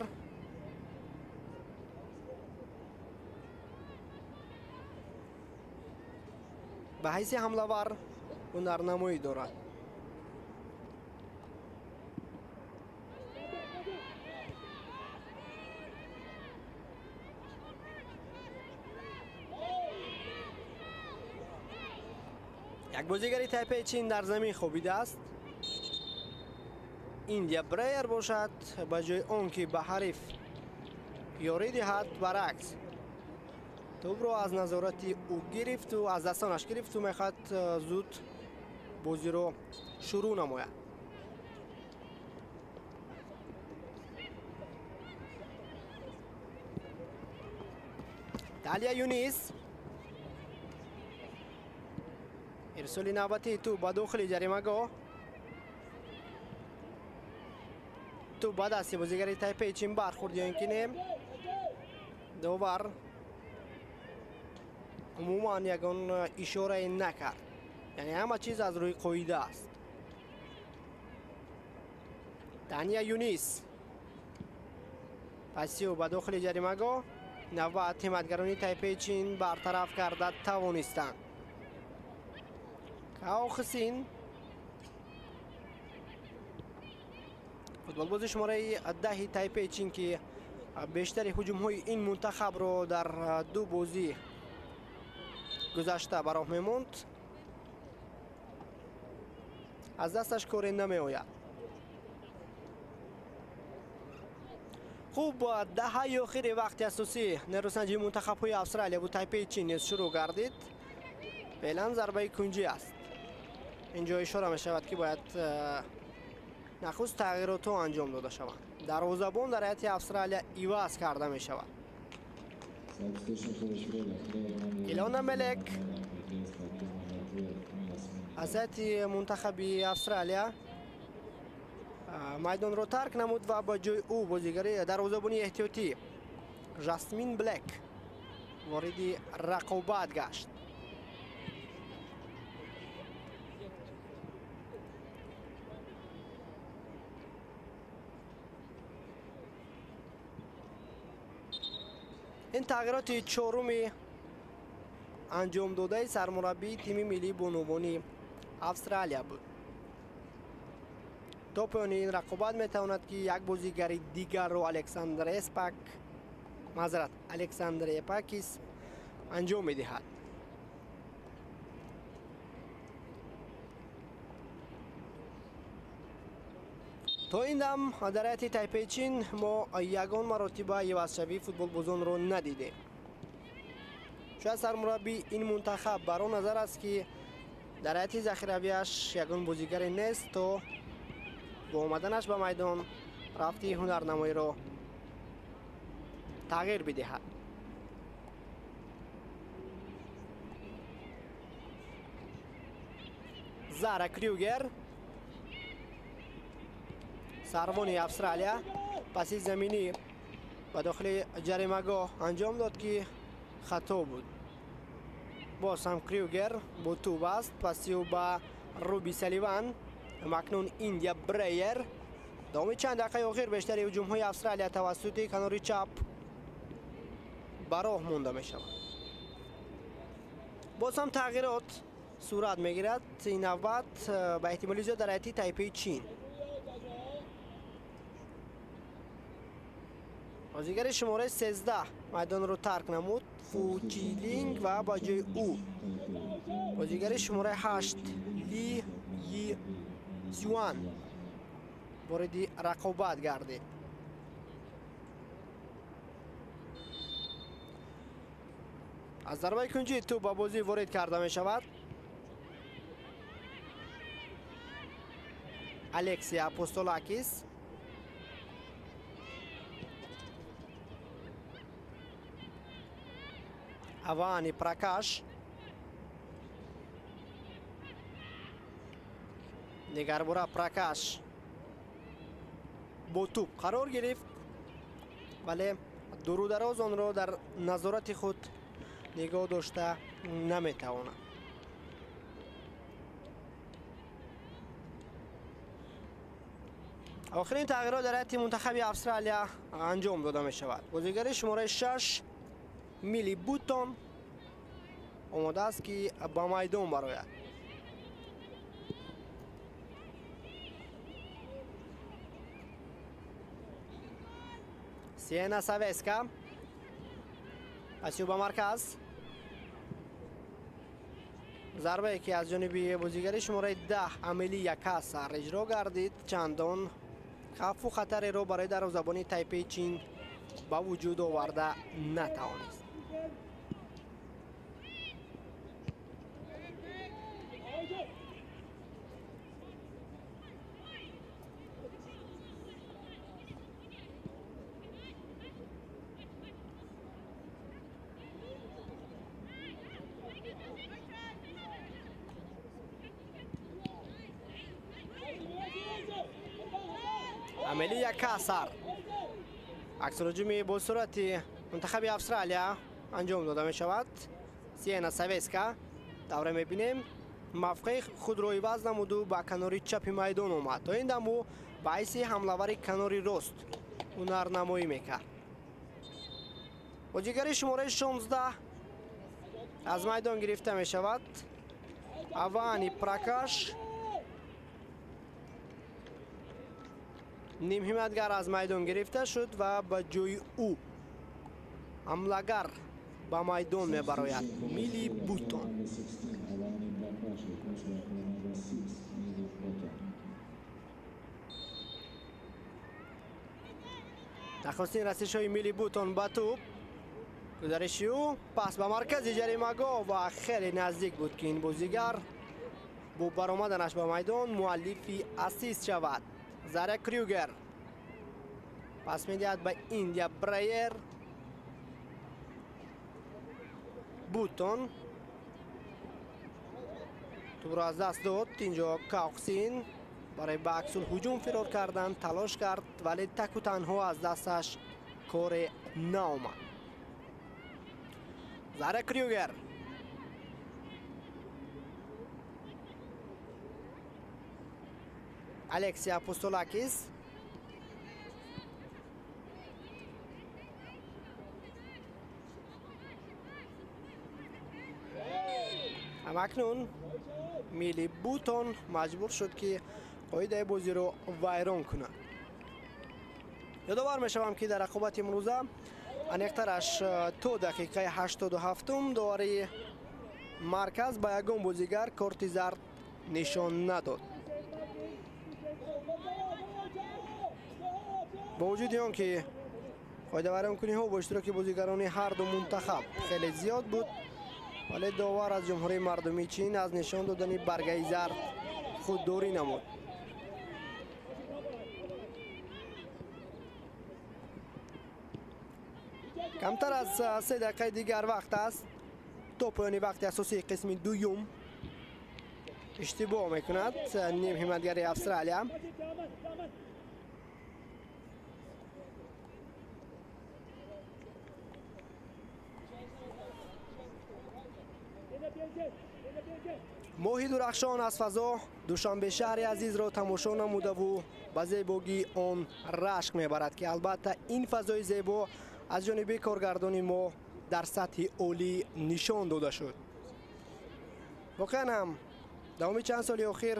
ба ҳайси ҳамлавар ҳунарнамоӣ дорад. Як бозигари Тайпей Чин дар замин хобидааст. Индия Бреер бошад, ба ҷои он ки ба ҳариф ёрӣ диҳад, баръакс тӯбро аз назорати ӯ гирифту аз дастонаш гирифту мехоҳад зуд бозиро шурӯъ намояд. Далия Юнис ирсоли навбатии тӯб ба дохили ҷаримагоҳ. Тӯб ба дасти бозигари Тайпей Чин бархӯрд ё ин ки не, довар умуман ягон ишорае накард. Яъне ҳама чиз аз рӯи қоида аст. Дания Юнис пасиё ба дохили ҷаримагоҳ. Навбат ҳиматгарони Тайпей Чин бартараф карда тавонистанд. Као Хсин футболбози шумораи 10 Тайпей Чин, ки бештари ҳуҷумҳои ин мунтахабро дар 2 бозӣ гузашта ба роҳ мемонд, аз дасташ коре намеояд. Хуб, даҳаи охири вақти асосӣ нерӯсанҷии мунтахабҳои Австралия ва Тайпей Чин низ шурӯъ гардид. Феълан зарбаи кунҷӣ аст. Инҷо ишора мешавад, ки бояд нахуст тағйиротҳо анҷом дода шаванд. Дарвозабон дар ҳайати Австралия иваз карда мешавад. Илона Мелек аз ҳайати мунтахаби Австралия майдонро тарк намуд ва ба ҷои ӯ бозигари дарвозабони эҳтиётӣ Жасмин Блек вориди рақобат гашт. Ин тағйироти чоруми анҷомдодаи сармураббии тими миллии бонувони Австралия буд. То поёни ин рақобат метавонад, ки як бозигари дигарро Александр Эспак, маъзарат, Александр Епакис анҷом медиҳад. То ин дам дар ҳайати Тайпеи Чин мо ягон маротиба ивазшавии футболбозонро надидем. Шояд сармураббии ин мунтахаб бар он назар аст, ки дар ҳайати захиравиаш ягон бозигаре нест, то бо омаданаш ба майдон рафти ҳунарнамоиро тағйир бидиҳад. Зара Крюгер, сарвони Австралия, паси заминӣ ба дохили ҷаримагоҳ анҷом дод, ки хато буд. Боз ҳам Крюгер бо тӯб аст, паси ӯ ба Руби Саливан, акнун Индия Брейер. Давоми чанд дақиқаи охир бештари ҳуҷумҳои Австралия тавассути канори чап ба роҳ монда мешавад. Боз ҳам тағйирот сурат мегирад. Ин навбат ба эҳтимоли зиёд дар ҳайати Тайпеи Чин. Бозигари шумораи 13 майдонро тарк намуд, Фу Чилинг, ва ба ҷои ӯ бозигари шумораи 8 Ли Йи Сюан вориди рақобат гардид. Аз зарбаи кунҷӣ тӯб ба бозӣ ворид карда мешавад. Алексия Апостолакис. Авани Пракаш. Дигарбора Пракаш бо тӯб қарор гирифт, вале дуру дароз онро дар назорати худ нигоҳ дошта наметавонад. Охирин тағйирот дар ҳайати мунтахаби Австралия анҷом дода мешавад. Бозигари шумораи 6 Мили Бутон омода аст, ки ба майдон барояд. Сиена Савеска паси ӯ ба марказ. Зарбае, ки аз ҷониби бозигари шумораи 10 Амелия Касар иҷро гардид, чандон хавфу хатареро барои дарвозабони Тайпеи Чин ба вуҷуд оварда натавонист. Амелия Касар. Аксулҳуҷуми бо суръати мунтахаби Австралия анҷом дода мешавад. Сиена Савеска давра мебинем, мавқеи худро иваз намуду ба канори чапи майдон омад. То ин дам ӯ ба ҳайси ҳамлавари канори рост ҳунарнамоӣ мекард. Бозигари шумораи 16 аз майдон гирифта мешавад. Авани Пракаш, нимҳиматгар, аз майдон гирифта шуд ва ба ҷои ӯ ҳамлагар ба майдон мебарояд Мили Бутон. Нахустин расишҳои Мили Бутон ба тӯб, гузариши ӯ пас ба маркази ҷаримагоҳ ва хеле наздик буд, ки ин бозигар бо баромаданаш ба майдон муаллифи ассист шавад. Зара Крюгер пас медиҳад ба Индия Брейер. Бутон тӯбро аз даст дод. Инҷо Кауксин барои ба аксул ҳуҷум фирор кардан талош кард, вале таку танҳо аз дасташ коре наомад. Зара Крюгер Алексия Апостолакис ҳамакнун Мили Бутон маҷбур шуд, ки қоидаи бозиро вайрон кунад. Ёдовар мешавам, ки дар рақобати имрӯза аниқтараш то дақиқаи 87-ум довари марказ ба ягон бозигар корти зард нишон надод. Бо вуҷуди он ки қоидавайронкуниҳо бо иштироки бозигарони ҳар ду мунтахаб хеле зиёд буд, вале довар аз Ҷумҳурии Мардумии Чин аз нишон додани баргаи зард худдорӣ намуд. Камтар аз 3 дақиқаи дигар вақт аст то поёни вақти асосии қисми дуюм. Иштибоҳ мекунад ним ҳимоятгари Австралия. Моҳи дурахшон аз фазо Душанбе шаҳри азизро тамошо намудаву ба зебогии он рашк мебарад, ки албатта ин фазои зебо аз ҷониби коргардони мо дар сатҳи олӣ нишон дода шуд. Воқеан ҳам давоми чанд соли охир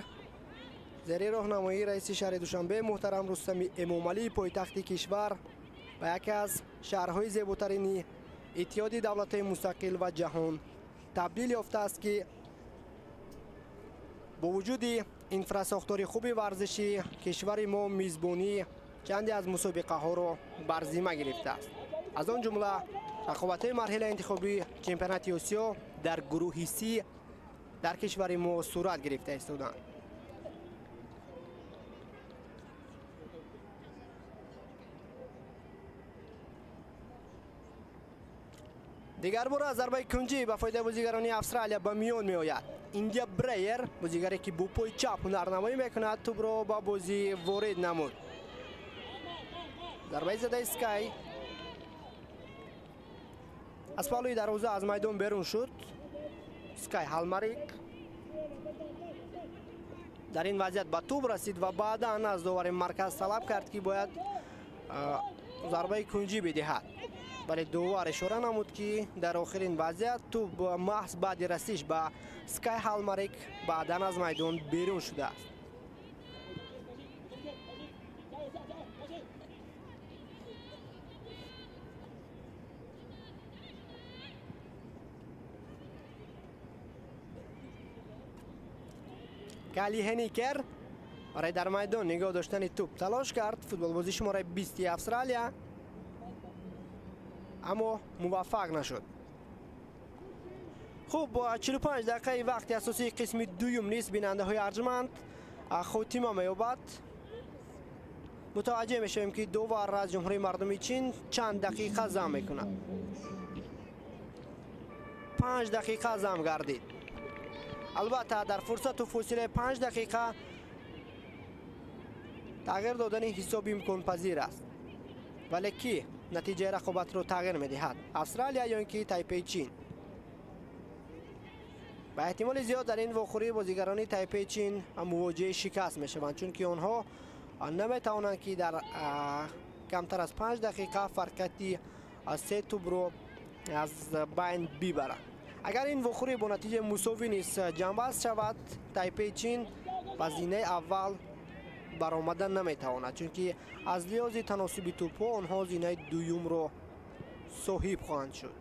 зери роҳнамоии раиси шаҳри Душанбе муҳтарам Рустами Эмомалӣ пойтахти кишвар ба яке аз шаҳрҳои зеботарини Иттиҳоди давлатҳои мустақил ва ҷаҳон табдил ёфтааст, ки бо вуҷуди инфрасохтори хуби варзишӣ кишвари мо мизбонӣ чанде аз мусобиқаҳоро бар зимма гирифтааст. Аз он ҷумла рақобатҳои марҳилаи интихобии чемпионати Осиё дар гурӯҳи Си дар кишвари мо сурат гирифта истоданд. Дигар бора аз зарбаи кунҷӣ ба фоидаи бозигарони Австралия ба миён меояд. Индия Брейер, бозигаре ки бо пои чап ҳунарнамоӣ мекунад, тӯбро ба бозӣ ворид намуд. Зарбаи задаи Скай аз паҳлӯи дарвоза аз майдон берун шуд. Скай Ҳалмарик дар ин вазъият ба тӯб расид ва баъдан аз довари марказ талаб кард, ки бояд зарбаи кунҷӣ бидиҳад. Вале довар ишора намуд, ки дар охирин вазъият тӯб маҳз баъди расиш ба Скай Ҳалмарик баъдан аз майдон берун шудааст. Кали Хеникер барои дар майдон нигоҳ доштани тӯб талош кард. Футболбози шумораи 20 Австралия, аммо муваффақ нашуд. Хуб, бо 45 дақиқаи вақти асосии қисми дуюм низ бинандаҳои арҷманд хотима меёбад. Мутаваҷҷеҳ мешавем, ки довар аз Ҷумҳурии Мардумии Чин чанд дақиқа зам мекунад. 5 дақиқа зам гардид. Албатта дар фурсату фосилаи 5 дақиқа тағйир додани ҳисоб имконпазир аст. Вале ки натиҷаи рақобатро тағйир медиҳад? Австралия ё ин ки Тайпеи Чин? Ба эҳтимоли зиёд дар ин вохӯрӣ бозигарони Тайпеи Чин мувоҷиҳи шикаст мешаванд, чунки онҳо наметавонанд, ки дар камтар аз 5 дақиқа фарқияти 3 тӯбро аз байн бибаранд. Агар ин вохӯрӣ бо натиҷаи мусовӣ низ ҷамъбаст шавад, Тайпеи Чин ба зинаи аввал баромада наметавонад, чунки аз лиҳози таносуби тӯбҳо онҳо зинаи дуюмро соҳиб хоҳанд шуд.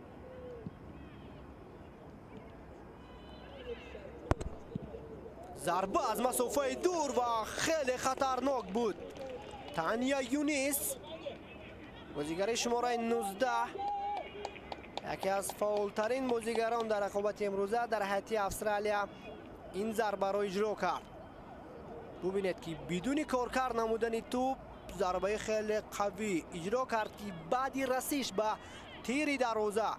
Зарба аз масофаи дур ва хеле хатарнок буд. Таня Юнис, бозигари шумораи 19, яке аз фаъолтарин бозигарон дар рақобати имрӯза дар ҳайати Австралия, ин зарбаро иҷро кард. Бубинед, ки бидуни коркард намудани тӯб зарбаи хеле қавӣ иҷро кард, ки баъди расиш ба тири дарвоза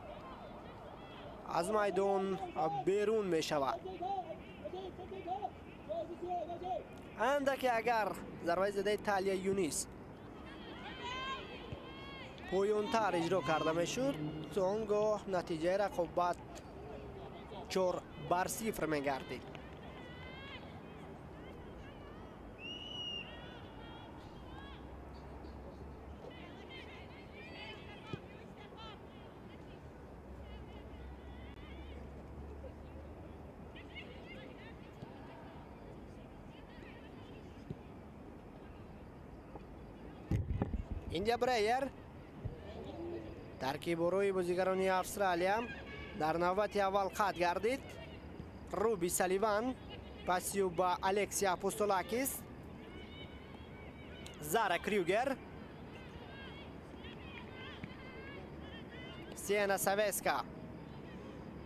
аз майдон берун мешавад. Андаке агар зарбаи задаи Талия Юнис поёнтар иҷро карда мешуд, он гоҳ натиҷаи рақобат 4-0 мегардид. Индия Брейер таркиборои бозигарони Австралия дар навбати аввал қатъ гардид. Руби Саливан пасиу ба Алексия Апостолакис, Зара Крюгер, Сиена Савеска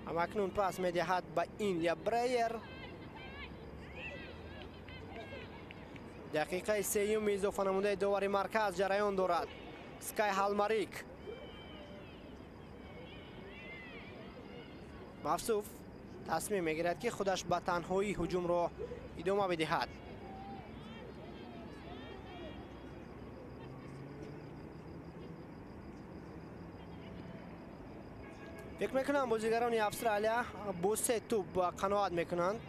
ҳамакнун пас медиҳад ба Индия Брейер. Дақиқаи сеюми изофа намудаи довари марказ ҷараён дорад. Скай Ҳалмарик Мавсуф тасмим мегирад, ки худаш ба танҳоӣ ҳуҷумро идома бидиҳад. Фикр мекунам бозигарони Австралия бо се тӯб қаноат мекунанд.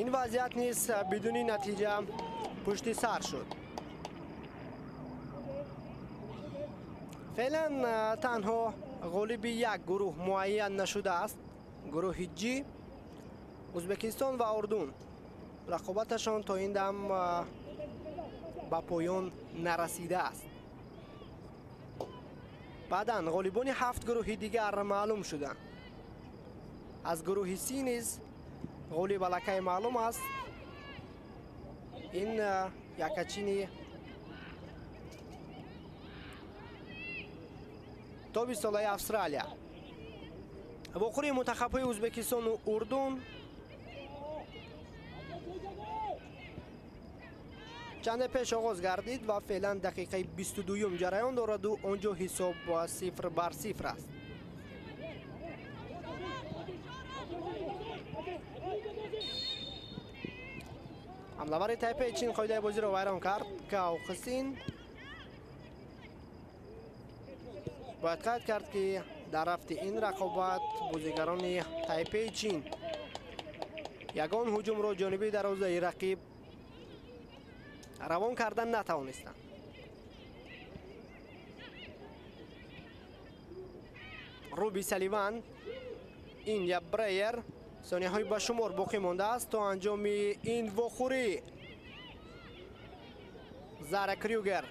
Ин вазъият низ бидуни натиҷа пушти сар шуд. Феълан танҳо ғолиби як гурӯҳ муайян нашудааст. Гурӯҳи Ҷи, Ӯзбекистон ва Урдун рақобаташон то ин дам ба поён нарасидааст. Баъдан ғолибони 7 гурӯҳи дигар маълум шуданд. Аз гурӯҳи Си низ ғолиб аллакай маълум аст. Ин якачини то 20 солаи Австралия. Вохӯрии мунтахабҳои Ӯзбекистону Урдун чанде пеш оғоз гардид ва феълан дақиқаи 22-юм ҷараён дораду он ҷо ҳисоб 0-0 аст. Ҳамлавари Тайпеи Чин қоидаи бозиро вайрон кард. Гао Хисин бояд қайд кард, ки дар рафти ин рақобат бозигарони Тайпеи Чин ягон ҳуҷумро ҷониби дарвозаи рақиб равон кардан натавонистанд. Руби Саливан, Индия Брейер сонияҳои ба шумор боқӣ мондааст то анҷоми ин вохӯрӣ. Зара Крюгер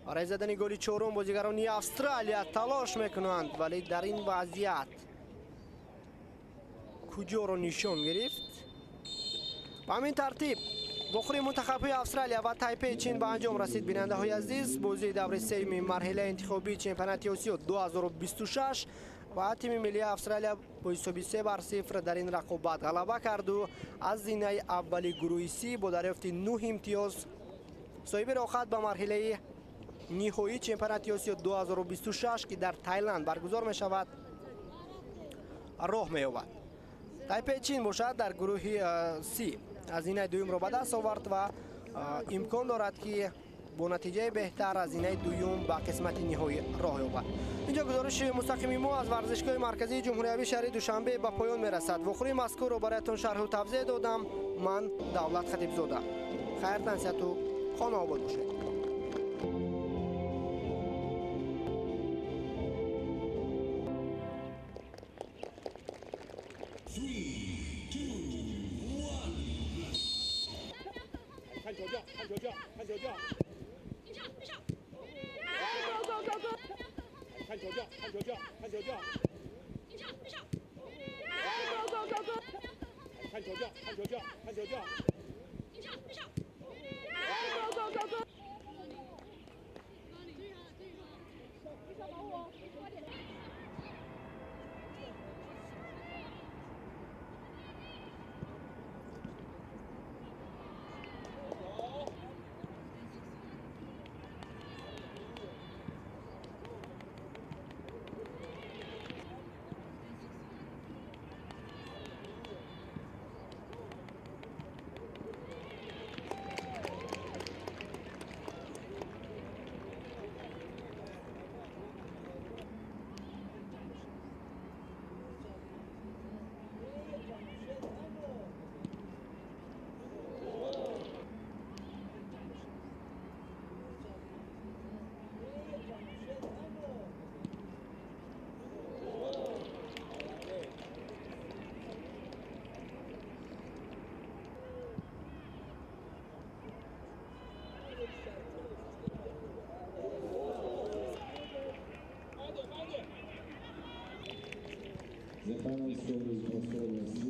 барои задани голи чорум бозигарони Австралия талош мекунанд, вале дар ин вазъият куҷоро нишон гирифт. Ба ҳамин тартиб вохӯрии мунтахабҳои Австралия ва Тайпеи Чин ба анҷом расид. Бинандаҳои азиз, бозии даври сеюми марҳилаи интихобии чемпионати Осиё 2026 ва тими миллии Австралия бо ҳисоби 3-0 дар ин рақобат ғалаба карду аз зинаи аввали гурӯҳи Си бо дарёфти 9 имтиёз соҳиби роҳхат ба марҳилаи ниҳоии чемпионати Осиё 2026, ки дар Тайланд баргузор мешавад, роҳ меёбад. Тайпеи Чин бошад дар гурӯҳи Си аз зинаи дуюмро ба даст овард ва имкон дорад, ки бо натиҷаи беҳтар аз зинаи дуюм ба қисмати ниҳоӣ роҳ ёбад. Инҷо гузориши мустақими мо аз варзишгоҳи марказии ҷумҳуриявии шаҳри Душанбе ба поён мерасад. Вохӯрии мазкурро бароятон шарҳу тавзеҳ додам. Ман Давлат Хатибзода. Хайр, тансиҳату хонаобод бошед. 看球叫，看球叫，看球叫。The final score is Australia 3,